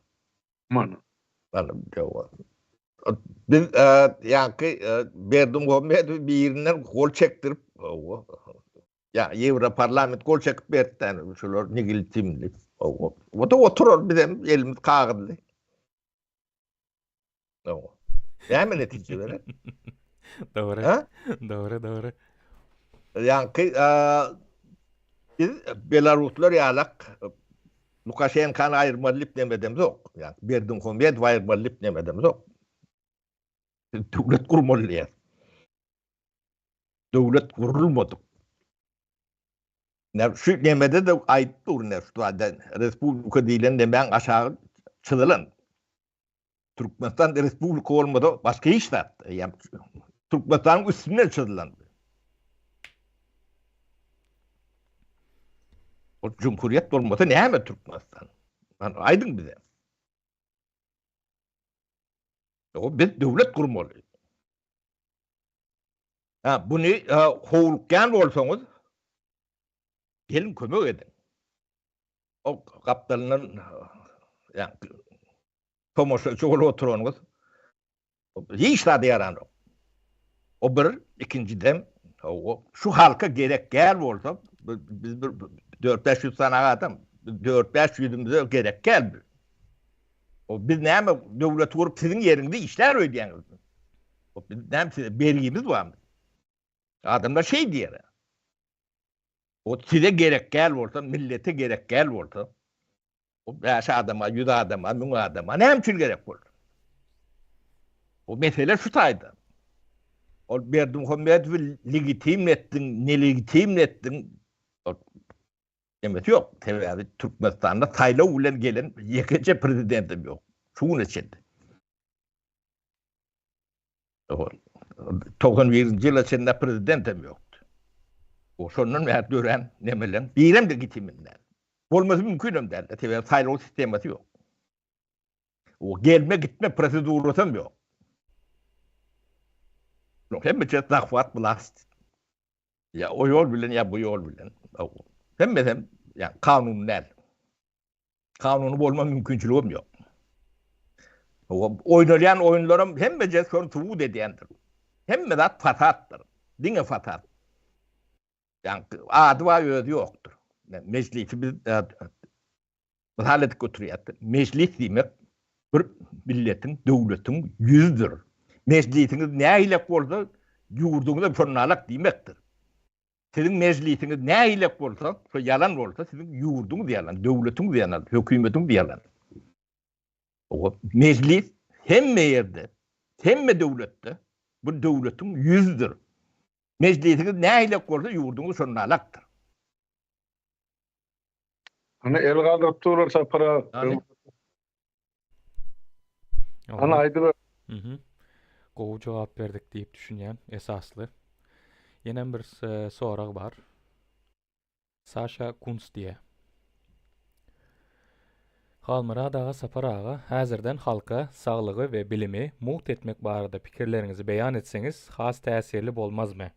Mana. Mana jogap. Biz ýaňky Berdimuhamedowy birinden gol çekdirip, ýa Ýewroparlament gol çekip berdi, şular legitimli. O da oturar bizem elimiz kagyzly. Näme netije berer? Dogry. Dogry, dogry. Ýaňky biz belaruslar ýalak Lukaşenkany aýyrmaly diýip neme edemzok. Ýa Berdimuhamedowy aýyrmaly diýip neme edemzok. Biz döwlet gurmaly diýýäs. Döwlet gurulmadyk. Ne şu nemede de aýdyp dur ne şu taýda respublika diýlen nemäň aşagy çyzylan. Türkmenistan respublika bolmasa başga hiç zat. Ýa Türkmenistanyň üstünden çyzylan. Ol cumhuriyet bolmasa näme Türkmenistan? Yani aýdyň bize. O biz döwlet gurmaly. Ha, buny howlukýan bolsaňyz geliň kömek ediň. O gapdalyndan ýa tomaşaçy bolup oturanyňyz Hiç zada ýaranok. O bir, ikinjiden, şu halka gerek gäl bolsa, biz bir dört-bäş ýüz sany adam, dört-bäş ýüzümize gerek gäl bu. O biz näme döwleti gurup siziň ýeriňizde işlär öýdýäňizmi? O biz näme size bergimiz barmy? Adamlar şeý diýer. O size gerek gäl bolsa, millete gerek gäl bolsa, O bäş adama, ýüz adama, müň adama näme üçin gerek boldy? O mesele şu taýda. Ol Berdimuhamedowy legitim etdiň, nelegitim etdiň. Demesi ýok. Sebäbi Türkmenistanda saýlaw bilen gelen ýekeje prezidentem ýok. Şu güne çenli. 91-nji ýyla çenli prezidentem ýokdy. O şondan bäri dörän nemeleň birem legitim däl. Bolmasy mümkin hem däl. Sebäbi saýlaw sistemasy ýok. O gelme gitme prosedurasy hem ýok. Hemme zahwat vlast. Ýa o ýol bilen ýa bu ýol bilen. Hemmesi ýa kanun däl. Kanuny bolma mümkinçiligem ýok. Oýnalýan oýunlaram hemmeje şony subut edýändir. Hemme zat fasatdyr. Diňe fasat. Ýa ady bar özi ýokdur. Mejlisi biz e, mysal edip götürýär. Mejlis diýmek bir milletiň, döwletiň ýüzüdir. Mejlisiňiz nähilek bolsa, ýurduňyz hem şonalak diýmekdir. Siziň mejlisiňiz nähilek bolsa, şo ýalan bolsa, siziň ýurduňyz ýalan, döwletiňiz ýalan, hökümetiňiz ýalan. O mejlis hemme ýerde, hemme döwletde bu döwletiň ýüzüdir. Mejlisiňiz nähilek bolsa, ýurduňyz şonalakdyr. Ana el galdyryp durlar Sapar aga. Ana aýdyber. Mhm. Gowy jogap berdik diýip düşünýän, esasly. Ýenem bir sorag bar. Saşa Kunz diýýär. Halmyrat aga Sapar aga häzirden halka saglygy we bilimi mugt etmek barada pikirleriňizi beýan etseňiz has täsirli bolmazmy?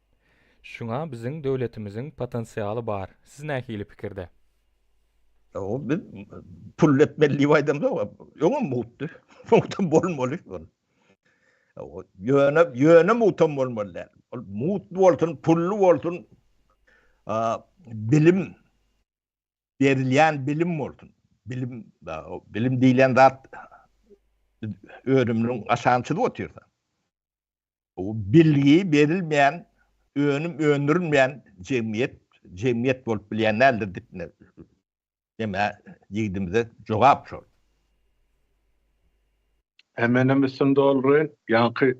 Şuňa biziň döwletimiziň potensialy bar. Siz nähili pikirde? O biz pul etmeli diýip aýdamzok. Öňem mugtdy. Mugtam bolmaly. Ýöne ýöne mugtam bolmaly däl. Ol mugt bolsun, pully bolsun, bilim berilýän bilim bolsun. Bilim bilim diýlen zat önüminiň aşagyny çyzyp otyrsa. O bilgi berilmeýän, önüm öndürilmeýän jemgyýet jemgyýet bolup bilýän däldir diýip neme ýigidimize jogap şol. He menem üstüni dolduraýyn. Ýaňky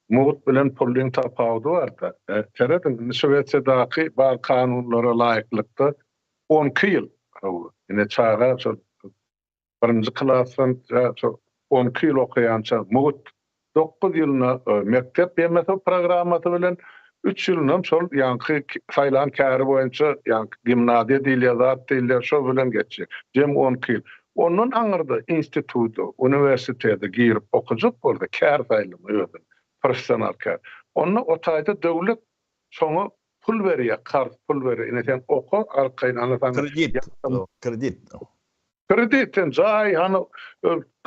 mugt bilen pullyň tapawudy barda. Serediň indi Şwesiýadaky bar kanunlara laýyklykda 12 ýyl ine çaga şol birinji klasdan şol 12 ýyl okaýança mugt 9 ýylyna mekdep ýemesi programmasy bilen üç ýylynam şol ýaňky saýlan käri boýunça ýaňky gimnaziýa diýilýär zat diýilýär şo bilen geçjek. Jem 12 ýyl. Ondan aňyrda instituta, uniwersitete girip okajak bolsa kär saýlama özüne, professional kär. Onda o taýda döwlet şoňa pul berýär, karz pul berýär. Ine sen oka arkaýyn ana saňa Kredit, kredit. Kredit sen jaý hany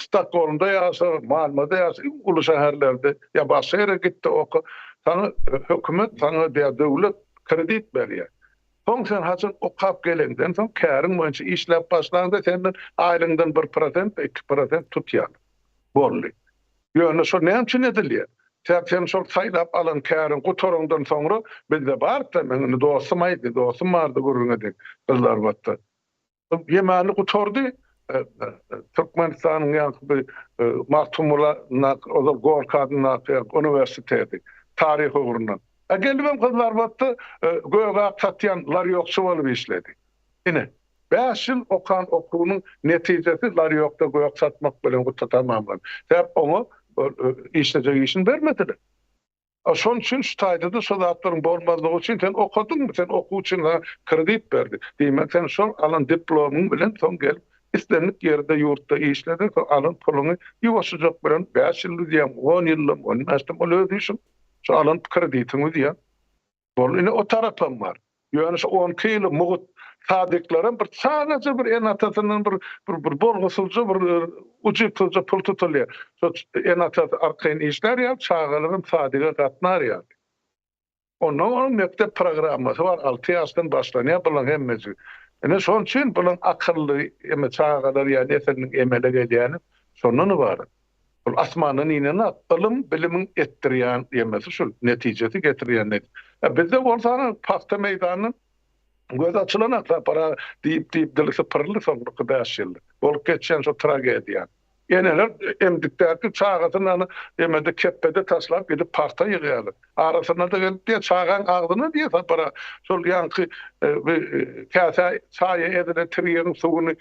Stokgolmda ýaşa, Malmöde ýaşa, iň uly şäherlerde ýa başga ýere git-de oka, saňa hökümet, saňa ýa döwlet kredit berýär. Soň sen haçan okap geleňden soň käriň boýunça işläp başlaňda senden aýlygyňdan bir prosent, 2% tutýarlar. Boldy. Ýöne şol näme üçin edilýär? Sebäp sen şol saýlap alan käriň gutaraňdan soňra bizde bardy-da, meň indi dostum aýtdy, dostum bardy gürrüň eden Gyzylarbatda. Ýemany gutardy. Türkmenistanyň ýaňky bir Magtymguly ozal Gorky adyndaky uniwersiteti taryh ugrundan. A gelibem Gyzylarbatda gök-ak satýan larýokçy bolup işledi. Ine, bäş ýyl okan okuwynyň netijesi larýokda gök satmak bilen guta tamamlandy. Sebäp oňa işlejek işini bermediler. A şonuň üçin şu taýda-da şo zatlaryň bolmazlygy üçin sen okadyňmy, sen okuw üçin saňa kredit berdi. Diýmek sen şol alan diplomyň bilen soň gelip islendik ýerde ýurtda işlediň, soň alan puluňy ýuwaşjajak bilen bäş ýyl üzýäň, on ýyldam, on bäşdem ol öz işiň. Şo alan kreditiňi üzýäň. Boldy ine o tarapam bar. Ýöne şu onki ýyly mugt sadyklaram bir çagaja bir ene-atasyndan bir bir bir bolgusyzja bir ujypsyzja pul tutulýar. Şo ene-atasy arkaýyn işlär ýaly çagalaram sadyga gatnar ýaly. Ondan onuň mekdep programmasy bar alty ýaşdan başlanýar bulaň hemmesi. Ine şonuň üçin bulaň akylly eme çagalar ýa nesliniň emele gelýäni şondan ybarat. Ol asmandan inen zat. Ylym, bilimiň etdirýän ýemesi şul, netijesi getirýän net. A bizde bolsa ana pagta meýdanyndan göz açylanak Sapar aga diýip-diýip dili sypyryldy soňraky bäş ýylda. Bolup geçýän şo tragediýa. Eneler emdikdäki çagasyny ana ýemede kepbede taşlap gidip pagta ýygýarlar. Arasynda-da gelip diýýär, çagaň agzyna diýýär Sapar aga, şol ýaňky bir käsä çaýa ezilen tirýegiň suwuny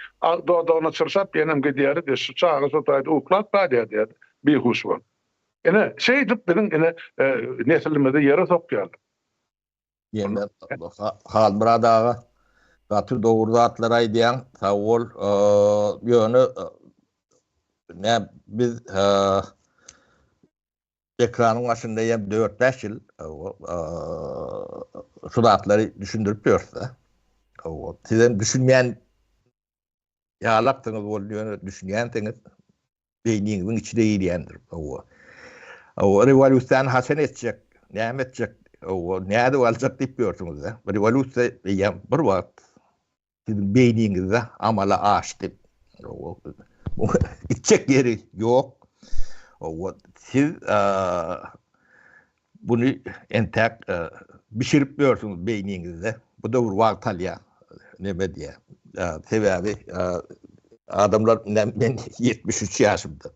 dodagyna çyrşap ýenem gidýärdi diýýär. Şu çaga şo taýda uklap galýar diýýär, bihuş bolup. Ine, şeýdip biziň ine neslimizi ýere sokýarlar. Ýene Halmyrat aga gaty dogry zatlar aýdýaň, sag bol. Ýöne nä biz ekranyň başynda hem 4-5 ýyl şu zatlary düşündirip ýörüs-de. Siz hem düşünmeýän ýalaksyňyz boldy, ýöne düşünýänsiňiz. Beýniňiziň içine girýändir. Hawa. Hawa, rewolýusiýany haçan etjek, näme etjek, hawa, nädip aljak diýip ýörsüňiz-de. Rewolýusiýa eýýäm bir wagt siziň beýniňizde amala aşdy. Hawa. Gitjek ýeri ýok. Hawa, siz Buny entäk bişirip ýörsüňiz beýniňizde. Bu döwür wagt alýar. Neme diýýär. Sebäbi adamlar men 73 ýaşymda.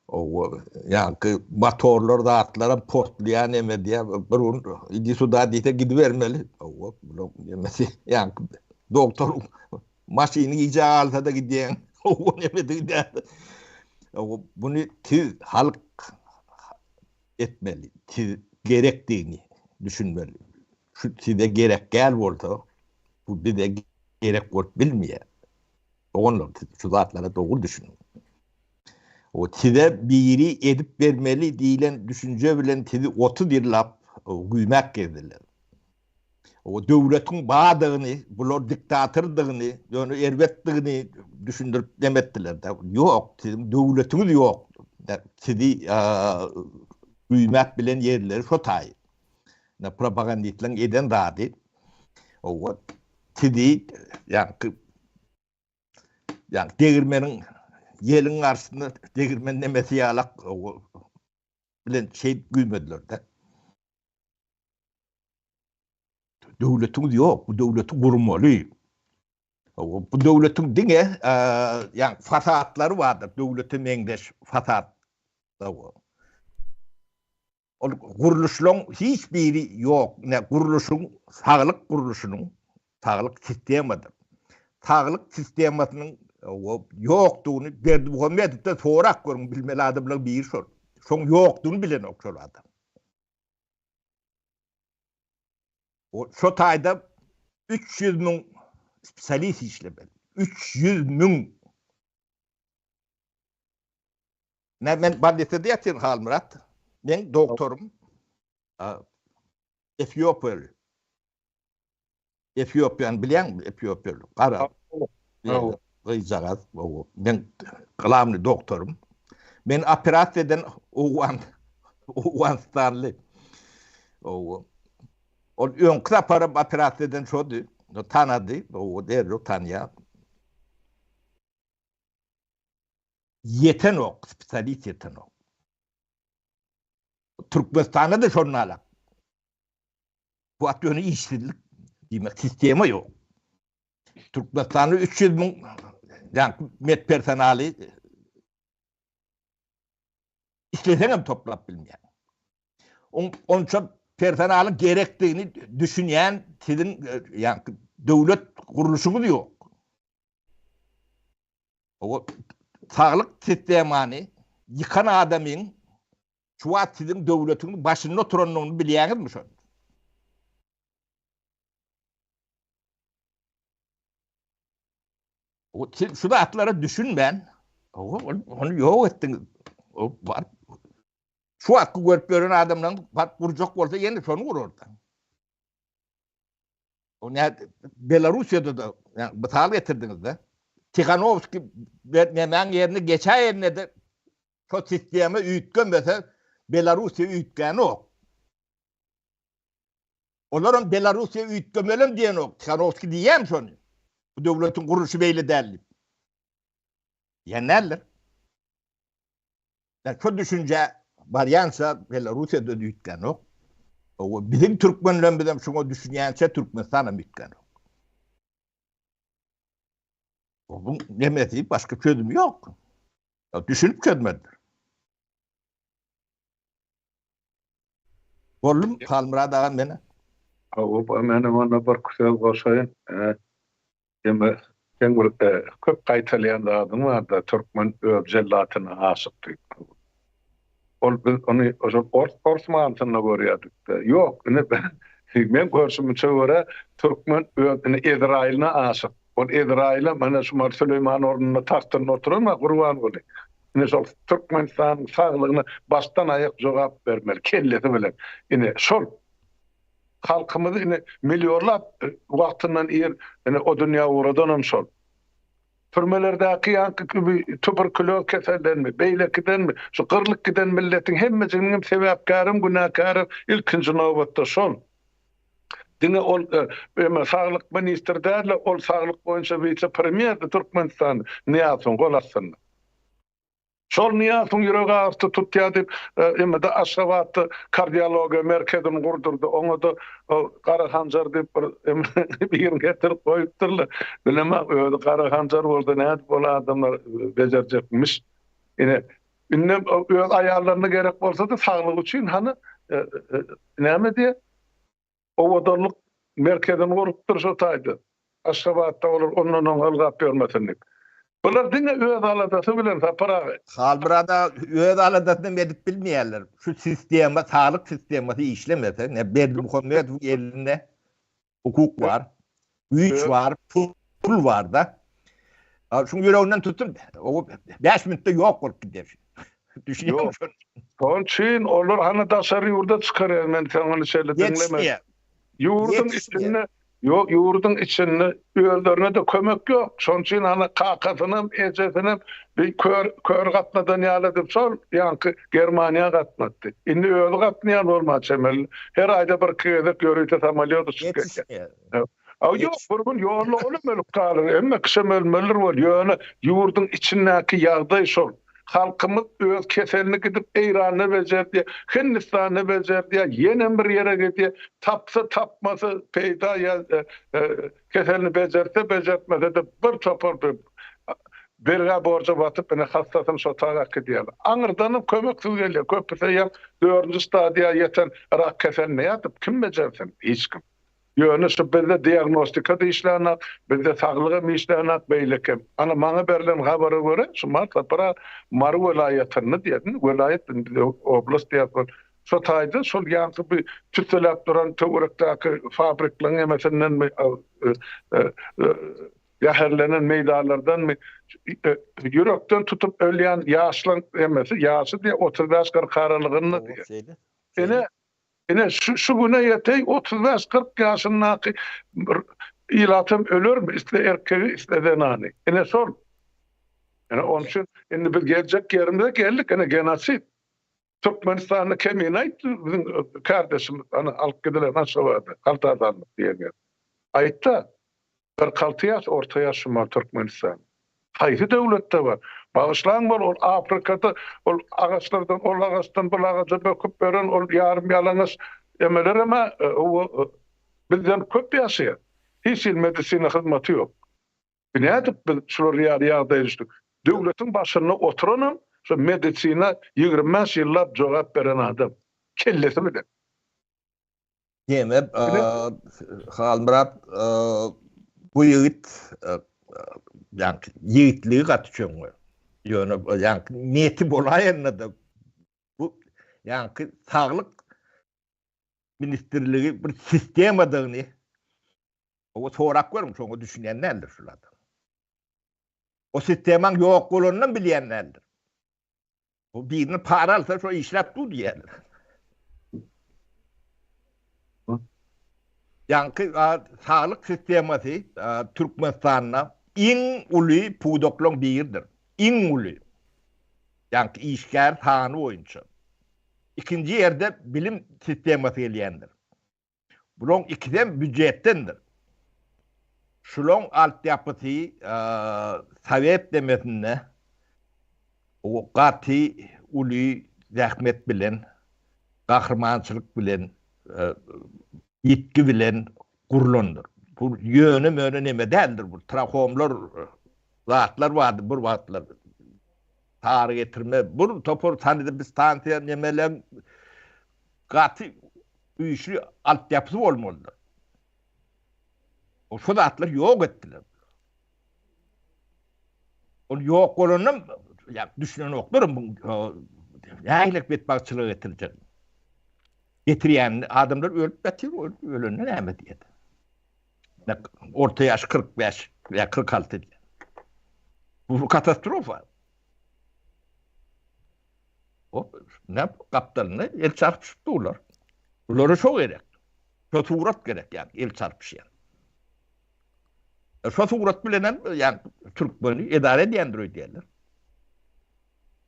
Owa, ýaňky motorlar zatlaram portlaýar neme diýýär. Bir gün idi suda diýse gidibermeli. Owa, bular nemesi ýaňky doktor maşyny gijä galsa-da gidýäň. Owa, neme diýýär. Owa, buny siz halk etmeli. Siz gerekdigini düşünmeli. Şu size gerek däl bolsa, bu bize gerek bolup bilmeýär. Doganlar, siz şu zatlara dogry düşüniň. O size biri edip bermeli diýlen düşünje bilen sizi 30 ýyllap güýmäp gezdiler. O döwletiň bardygyny, bular diktatordygyny, ýöne erbetdigini düşündirip dem etdiler-de. Ýok, siziň döwletiňiz ýok. Sizi güýmäp bilen ýerleri şo taý. Ne propagandistleriň eden zady. Owa, sizi ýaňky ýaňky degirmeniň ýeliň garşysynda degirmen nemesi ýalak bilen şeýdip güýmediler-de. Döwletiňiz ýok, bu döwleti gurmaly. Bu döwletiň diňe ýa fasadlary bardyr, döwlete meňzeş fasad. Ol gurluşlaryň hiç biri ýok. Ne gurluşyň, saglyk gurluşynyň, saglyk sistemadyr. Saglyk sistemasynyň ýokdugyny Berdimuhamedowdan sorap görüň, bilmeli adamlaryň biri şol. Şoň ýokdugyny bilenok şol adam. O şo taýda 300 müň spesialist işlemeli. 300 müň. Men, men bolnisada ýatyryn Halmyrat. Men doktorym. Efiopiýaly. Efiopiýany bilýäňmi? Efiopiýaly. Gara. Gyzjagaz, men glamny doktorym. Men operasiýa eden Owgan Owganystanly. Owa. Ol öňki saparam operasiýa eden şody. Tanady, owa derrew tanýar. Ýetenok, spesialist ýetenok. Türkmenistanda-da şonda alak. Bu wagt ýöne işsizlik diýmek sistema ýok. Türkmenistanda 300 müň ýa med personaly isleseňem toplap bilmeýär. Onça personalyň gerekdigini düşünýän siziň ýa döwlet gurluşyňyz ýok. O saglyk sistemany ýykan adamyň şu wagt siziň döwletiň başynda oturandygyny bilýäňizmi şony? Siz şu zatlara düşünmän, ony ýok etdiňiz. O bar. Şu wagtky görüp ýören adamlaryň baryp gurjak bolsa ýene şony gurardy. O ne Belarussiýada da ýa mysal getirdiňiz-de. Tihanowskiý nämäň ýerine geçäýende-de şo sistema üýtgemese Belarussiýa üýtgänok. Olaram Belarussiýa üýtgemelem diýenok. Tihanowskiý diýýärmi şony? Bu döwletiň gurluşy beýle däl diýip. Diýen däldir. Ýa şo düşünjä barýança Belarussiýada üýtgänok. Owa biziň türkmenlerimizem şoňa düşünýänçä Türkmenistanam üýtgänok. Onuň nemesi başga çözümi ýok. Düşünip çözmelidir. Boldum Halmyrat aga mena. Hawa menem onda bir söz goşaýyn. Emme seň bir köp gaýtalýan zadyň barda türkmen öz jellatyna aşyk diýip. Ol biz ony şol ors ors manysynda görýärdik-de. Ýok ine meň görşümiçe görä türkmen öz ine Ezraýylyna aşyk. Ol Ezraýylam ine şu Süleýman ornunda tagtynda oturan Gurbanguly. Ine şol Türkmenistanyň saglygyna başdan aýak jogap bermeli kellesi bilen. Ine şol halkymyzy ine millionlap wagtyndan ir ine o dünýä ugradanam şol. Türmelerdäki ýaňky kibi tuberkulýoz keseldenmi, beýlekidenmi, şu gyrlyp giden milletiň hemmejiginiňem sebäpkärem, günäkärem ilkinji nobatda şol. Diňe ol eme saglyk ministri däl-de, ol saglyk boýunça wise-premýerdi Türkmenistanda Nyýazowyň gol astynda. Şol Nyýazowyň ýürek agyrysy tutýar diýip, emede Aşgabatda kardiologiýa merkezini gurdurdy. Oňa-da Gara Hanjar diýip bir birini getirip goýupdyrlar. Bilemok, özi Gara Hanjar bolsa nädip ol adamlar bejerjekmiş. Ine, indem öz aýallaryna gerek bolsa-da saglygy üçin hany näme diýýär? Owadanlyk merkezini gurupdyr şo taýda. Aşgabatda olar ondan oňa ylgap ýörmesin diýip. Bular diňe öz aladasy bilen Sapar aga. Halmyrat aga öz aladasyny edip bilmeýärler. Şu sistema, saglyk sistemasy işlemese, ne Berdimuhamedowyň elinde hukuk bar, güýç bar, pul bar-da. Şuň ýüreginden tutsun, o 5 minutda ýok bolup gider. Düşünýäňmi? Şonuň üçin olar hany daşary ýurda çykarýar, men sen ony şeýle diňleme. Ýurduň içinde, ýok, ýurduň içinde özlerine-de kömek ýok. Şonuň üçin hany kakasynam, ejesinem bir kör, kör gatnadan ýaly edip şol ýaňky Germaniýa gatnatdy. Indi özi gatnaýan bolmaga çemeli. Her aýda bir-iki gezek ýörite samolýot uçup gelýär. A ýok, bir gün ýolda olam ölüp galar, hemme kişem ölmelidir bol, ýöne ýurduň içindäki ýagdaý şol. Halkymyz öz keselini gidip Eýranda bejerdýär, Hindistanda bejerdýär, ýenem bir ýere gidýär, tapsa tapmasa peýda ýa keselini bejertse bejertmese-de bir topar bergä borja batyp ine hassasyny şo taýa äkidýärler. Aňyrdanam kömeksiz gelýär, köpüsi eýýäm dördünji stadiýa ýeten rak keselinde ýatyp kim bejersin? Hiç kim. Ýöne şu bizde diagnostika-da işlänok, bizde saglygam işlänok, beýlekem. Ana, maňa berlen habara görä, şu Mart bir Mary welaýatynda diýýär, welaýat indi biz oblast diýýäs ol. Şo taýda şol ýaňky bir tüsseläp duran töwerekdäki fabrikleriň emesindenmi, zäherlenen meýdanlardanmy, ýürekden tutup ölýän ýaşlaryň emesi, ýaşy diýýär, 35-40 aralygynda diýýär. Ine, Ine, şu şu güne ýeteý 35-40 ýaşyndaky bir Ilatam ölermi, isle erkegi, isle zenany. Ine şol. Ine onuň üçin indi biz geljek ýerimize geldik, ine genosid. Türkmenistanda kemine aýtdy biziň kardeşimiz, ana alyp gidilen Aşgabada, Haltazanlyk diýen ýer. Aýtda, 46 ýaş orta ýaş şumal Türkmenistan. Haýsy döwletde bar? Bagyşlaň bol ol Afrikada ol agaçlardan ol agaçdan bul agaja böküp beren ol ýarym ýalaňaç emelerem-ä bizden köp ýaşaýar. Hiç hili medisina hyzmaty ýok. Nädip biz şular ýaly ýagdaýa düşdük? Döwletiň başynda oturanam şo medisina 25 ýyllap jogap beren adam. Kellesi bilen. Diýmek, Halmyrat bu ýigit ýaňky ýigitligi gaty çöňňe. Ýöne ýaňky niýeti bolaýanda-da bu ýaňky saglyk ministrligi bir sistemadygyny o sorap görüň, şoňa düşünýän däldir şul adam. O sistemaň ýok bolanynam bilýän däldir. O birini para alsa şo işläp dur diýýärler. Ýaňky saglyk sistemasy Türkmenistanda iň uly pudaklaryň biridir. Iň uly. Ýaňky işgär sany boýunça. Ikinji ýerde bilim sistemasy gelýändir. Bulaň ikisem býujetdendir. Şulaň altyapysy sowet demesinde gaty uly zähmet bilen, gahrymançylyk bilen, ýitgi bilen gurlandyr. Bu ýöne-möne neme däldir bu. Trahomlar, zatlar bardy bir wagtlar. Sary getirme, bir topar sanepidstansiýa nemeleň gaty güýçli altyapysy bolmalydyr. O şu zatlary ýok etdiler. Ol ýok bolandan ýa düşünenoklar bu nähili betbagtçylyga getirjek. Getirýän adamlar ölüp ýatyr, ölende näme diýýär. Orta ýaş 45 ýa 46 diýýär. Bu katastrofa. Hop, ne gapdalynda el çarpyşyp durlar. Bulara şo gerek. Şo surat gerek ýa el çarpyşýan. E, şo surat bilen hem ýa türkmeni edara edýändir öýdýärler.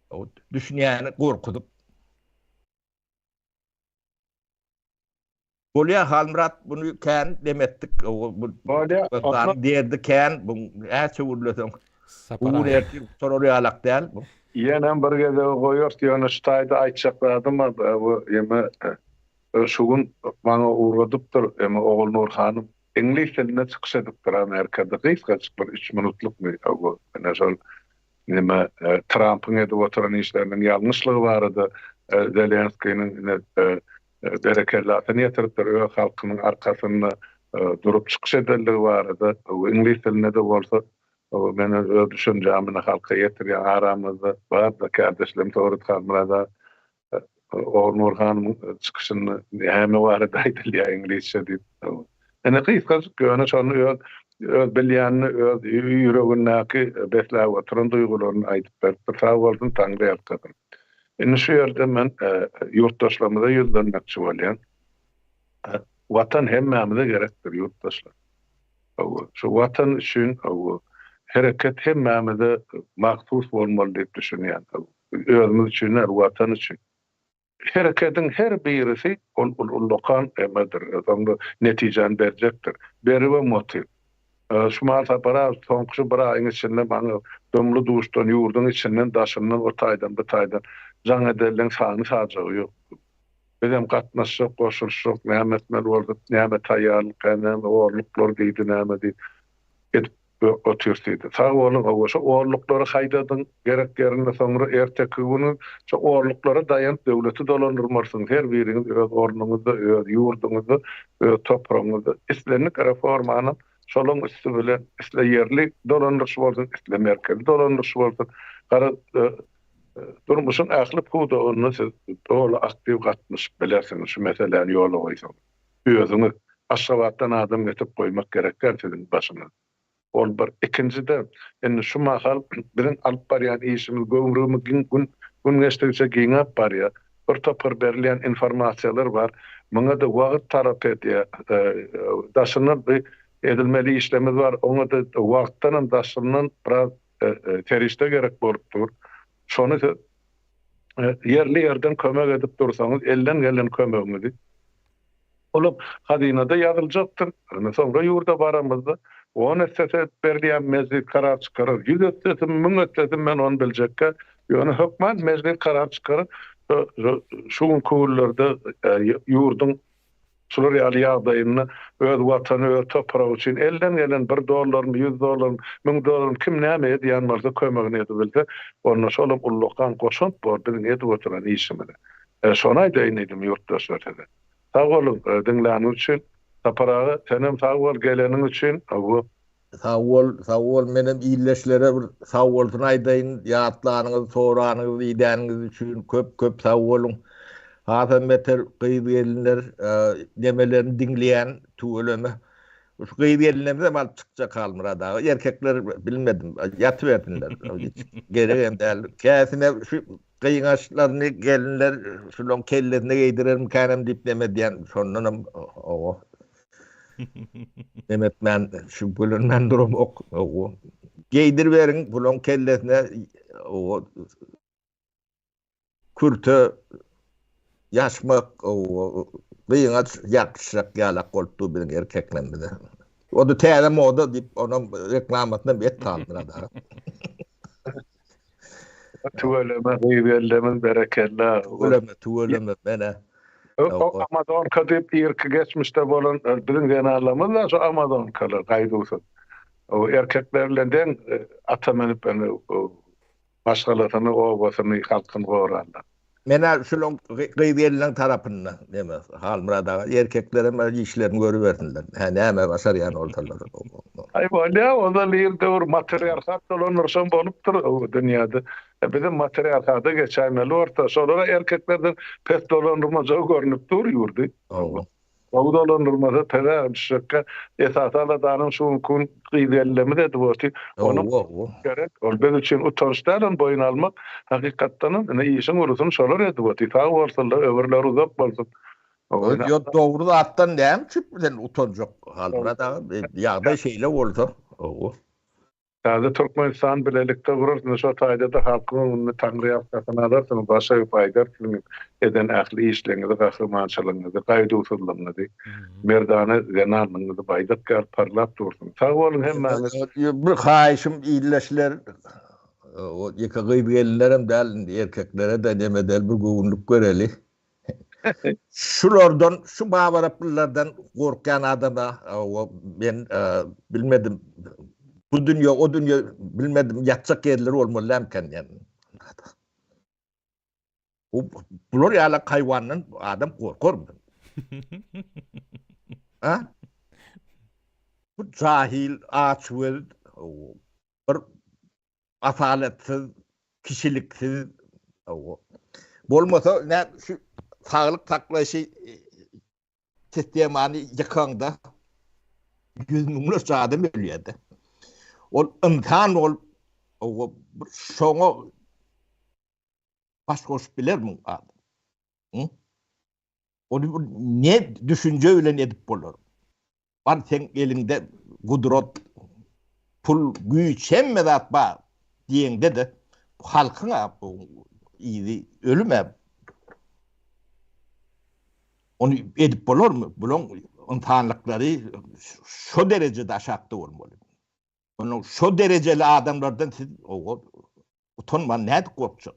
O düşünýäni gorkuzyp. Bolýar Halmyrat buny kän demetdik. Bolýar. Derdi kän bu näçe gürleseň. Bu gün ertir gutarar ýalak däl bu. Ýenem bir gezegi goýarys ýöne şu taýda aýtjak zadym bar bu eme şu gün maňa ugradypdyr eme Ogulnur hanym iňlis dilinde çykyş edipdir Amerikada gysgajyk bir üç minutlykmy bu ine şol neme Trampyň edip oturan işleriniň ýalňyşlygy barada Zelenskiniň ine berekellasyny ýetiripdir, öz halkynyň arkasynda durup çykyş edenligi barada, iňlis dilinde-de bolsa, men öz düşünjämi halka ýetirýän, aramyzda bar-da kärdeşlerim Sowret Halmyrat aga, Ogulnur hanymyň çykyşynda näme barada aýdylýar iňlisçe diýip. Ine gysgajyk ýöne şony öz öz bilýänini, öz ýüregindäki besläp oturan duýgularyny aýdyp beripdir. Sag bolsun, Taňry ýalkasyn. Indi şu ýerde men ýurtdaşlarymyza ýüzlenmekçi bolýan. Watan hemmämize gerekdir, ýurtdaşlar. Şu Watan üçin hereket hemmämize mahsus bolmaly diýip düşünýän. Özümiz üçin däl, Watan üçin. Herekediň her birisi ol ullakan emedir, soňra netijäni berjekdir. Beribem otyr. Şumal Sapar aga soňky şu bir aýyň içinde maňa dumly-duşdan, ýurduň içinden, daşyndan, o taýdan, bu taýdan jaň edenleň sany-sajagy ýok. Bizem gatnaşjak, goşulyşjak, näme etmeli bolsa, näme taýýarlyk, hä näme orluklar diýdi, näme diýdi, edip otyrys diýdi. Sag boluň, hawa, şo orluklary haýdadyň gerek ýerinde, soňra erteki güni şo orluklara daýanyp döwleti dolandyrmarsyňyz. Her biriňiz öz ornuňyzda, öz ýurduňyzda, öz topragyňyzda islendik reformany şolaň üsti bilen, isle ýerli dolandyryş bolsun, isle merkezi dolandyryş bolsun, garaz, durmuşyň ähli pudagynda siz doly aktiw gatnaşyp bilersiňiz şu meseläni ýola goýsaňyz. Özüňiz Aşgabatdan adam getirip goýmak gerek däl siziň başyňyza. Ol bir. Ikinjiden, indi şu mahal biziň alyp barýan işimiz göwrümi giň gün gün geçdigiçe giňäp barýar. Bir topar berilýän informasiýalar bar. Muňa-da wagt talap edýär. Daşyndan bir. Edilmeli işlerimiz bar. Oňa-da wagtdanam daşyndan biraz serişde gerek bolup dur. Şony siz ýerli-ýerden kömek edip dursaňyz, elden gelen kömegiňizi, olam hazynada ýazyljakdyr. Indi soňra ýurda baramyzda on essesi berilýän mejlis karar çykarar, ýüz essesimi, müň essesimi men ony biljekkä, ýöne hökman mejlis karar çykarar. Şu günki günlerde ýurduň Şular ýaly ýagdaýynda öz watany, öz topragy üçin elden gelen bir dollarmy, ýüz dollarmy, müň dollarmy kim näme edýän bolsa kömegini edibilse, onda şolam ullakan goşant bor biziň edip oturan işimize. Şony aýdaýyn diýdim ýurtdaşlar size. Sag boluň diňläniňiz üçin. Sapar aga senem sag bol geleniň üçin. Hawa. Sag bol, sag bol, menem ildeşlere bir sag bolsun aýdaýyn, ýatlanyňyz, soranyňyz, idäniňiz üçin köp köp sag boluň. Hasam beter gyz gelinler nemelerini diňleýän tüweleme. Şu gyz gelinlerimizem alyp çykjak Halmyrat aga. Erkekler bilmedim, ýatybersinler. Hiç geregem däl. Käsine şu gyňaçlaryny gelinler şulaň kellesine geýdirermikänem diýip neme edýän, şondanam owo. Nemetmän, şübhelenmän duramok. Owo. Geýdiriberiň bulaň kellesine owo kürte ýaşmak owo gyňaç ýapyşjak ýalak bolup dur biziň erkeklerimize. O-da täze moda diýip, onam reklamasyny et saldylar da. Tüweleme gyz gelnimiz berekella. Tüweleme tüweleme menä. O amazonka diýip irki geçmişde bolan biziň zenanlarymyz da şu amazonkalar gaýduwsyz. O erkekler bilen deň ata münüp maşgalasyny, obasyny, halkyny goranlar. Menä şulaň gyz gelinleň tarapynda neme Halmyrat aga erkeklerem öz işlerini görübersinler. Hä näme başarýan bolsalar. Aý bolýa ozal ir döwür matriarhat dolandyryşam bolupdyr o dünýäde. Bizem matriarhata geçäýmeli bolsa şolara erkeklerden pes dolandyrmajagy görnüp dur ýurdy. Hawa. Gowy dolandyrmasa pese düşjekkä esasy aladanyň şu günki gün gyz gelinlerimiz edip otyr. Onuň gerek. Ol biz üçin utanç däl ony boýun almak. Hakykatdanam ine işiň ulusyny şolar edip otyr. Sag bolsunlar ömürleri uzak bolsun. Ýok dogry zatdan näme üçin sen utanjak Halmyrat aga ýagdaý şeýle bolsa. Hawa. Täze Türkmenistany bilelikde gurarys, ine şo taýda-da halkyň öňünde Taňry ýalkasyny alarsyňyz, baş egip aýdarsyňyz, eden ähli işleriňizi, gahrymançylygyňyzy, gaýduwsyzlygyňyzy, merdana zenanlygyňyzy baýdak ýaly parlap dursun. Sag boluň hemmäňiz. Bir haýyşym ildeşler, o ýeke gyz-gelinlerem däl, indi erkeklere-de neme däl bir göwünlik bereli. Şulardan, şu babaraplylardan gorkýan adama men bilmedim. Bu dünýe, o dünýe bilmedim, ýatjak ýerleri bolmaly dälmiken diýen. Bu bular ýaly haýwandan adam gorkarmy? Ha? Bu jahil, açgöz, bir asaletsyz, kişiliksiz, bolmasa nä şu saglyk saklaýşy sistemany ýykaňda ýüz müňlerçe adam ölýär-de. Ol ynsan bolup şoňa baş goşup bilermi adam? Ony bir ne düşünje bilen edip bolar? Bar seň eliňde gudrat, pul, güýç hemme zat bar diýeňde-de halkyň-a yzy ölüm-ä. Ony edip bolarmy? Bulaň ynsanlyklary şo derejede aşakda bolmaly. Onuň şo derejeli adamlardan siz utanman nädip gorkjak?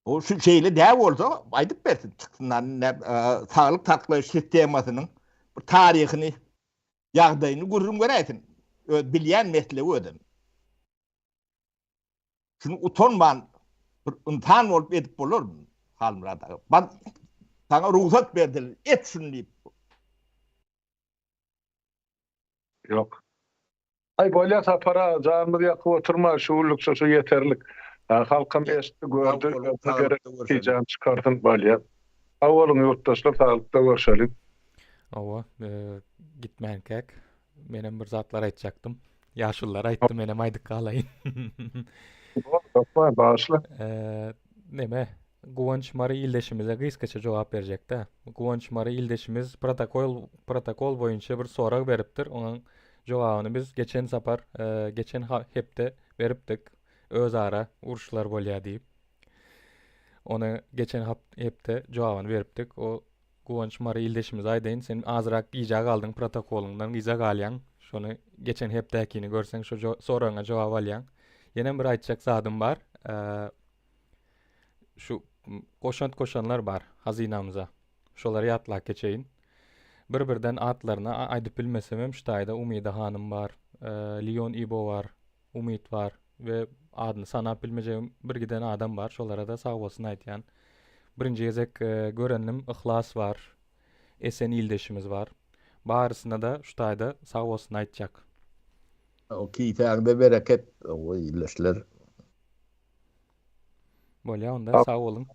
O şu şeýle däl bolsa aýdyp bersin çyksynlar saglyk saklaýyş sistemasynyň bir taryhyny ýagdaýyny gürrüň beräýsin. Öz bilýän meslegi özem. Şuny utanman bir ynsan bolup edip bolarmy Halmyrat aga? Bar saňa rugsat berdiler et şuny diýip. Ýok. Aý bolýa Sapar aga janymyzy ýakyp oturma şu günlükçe şu ýeterlik. Halkam eşitdi gördi özüne gerek netijäni çykarsyn bolýa. Sag boluň ýurtdaşlar saglykda görşeliň. Hawa, gitmänkäk menem bir zatlar aýtjakdym. Ýaşulular aýtdy, menem aýdyp galaýyn. Hökman, bagyşla. Neme? Guwanç Mary ildeşimize gysgaça jogap berjekdä. Guwanç Mary ildeşimiz protokol protokol boýunça bir sorag beripdir. Onuň jogabyny biz geçen sapar, geçen hepde beripdik. Özara uruşlar bolýar diýip. Ony geçen hepde jogabyny beripdik. O Guwanç Mary ildeşimize aýdaýyn, sen azrak gijä galdyň protokolyňdan gijä galýaň. Şony geçen hepdäkini görseň şo soragyňa jogap alýaň. Ýenem bir aýtjak zadym bar. Şu goşant goşanlar bar hazynamyza. Şolary ýatlap geçeýin. Bir-birden atlaryny aýdyp bilmesemem şu taýda Umyda hanym bar, Lion Ibo bar, Umyt bar we adyny sanap bilmejegim bir giden adam bar. Şolara-da sag bolsun aýdýan. Birinji gezek görendim Yhlas bar. Esen ildeşimiz bar. Barysyna-da şu taýda sag bolsun aýtjak. O kisäňde bereket, o ildeşler. Bolýa onda sag boluň.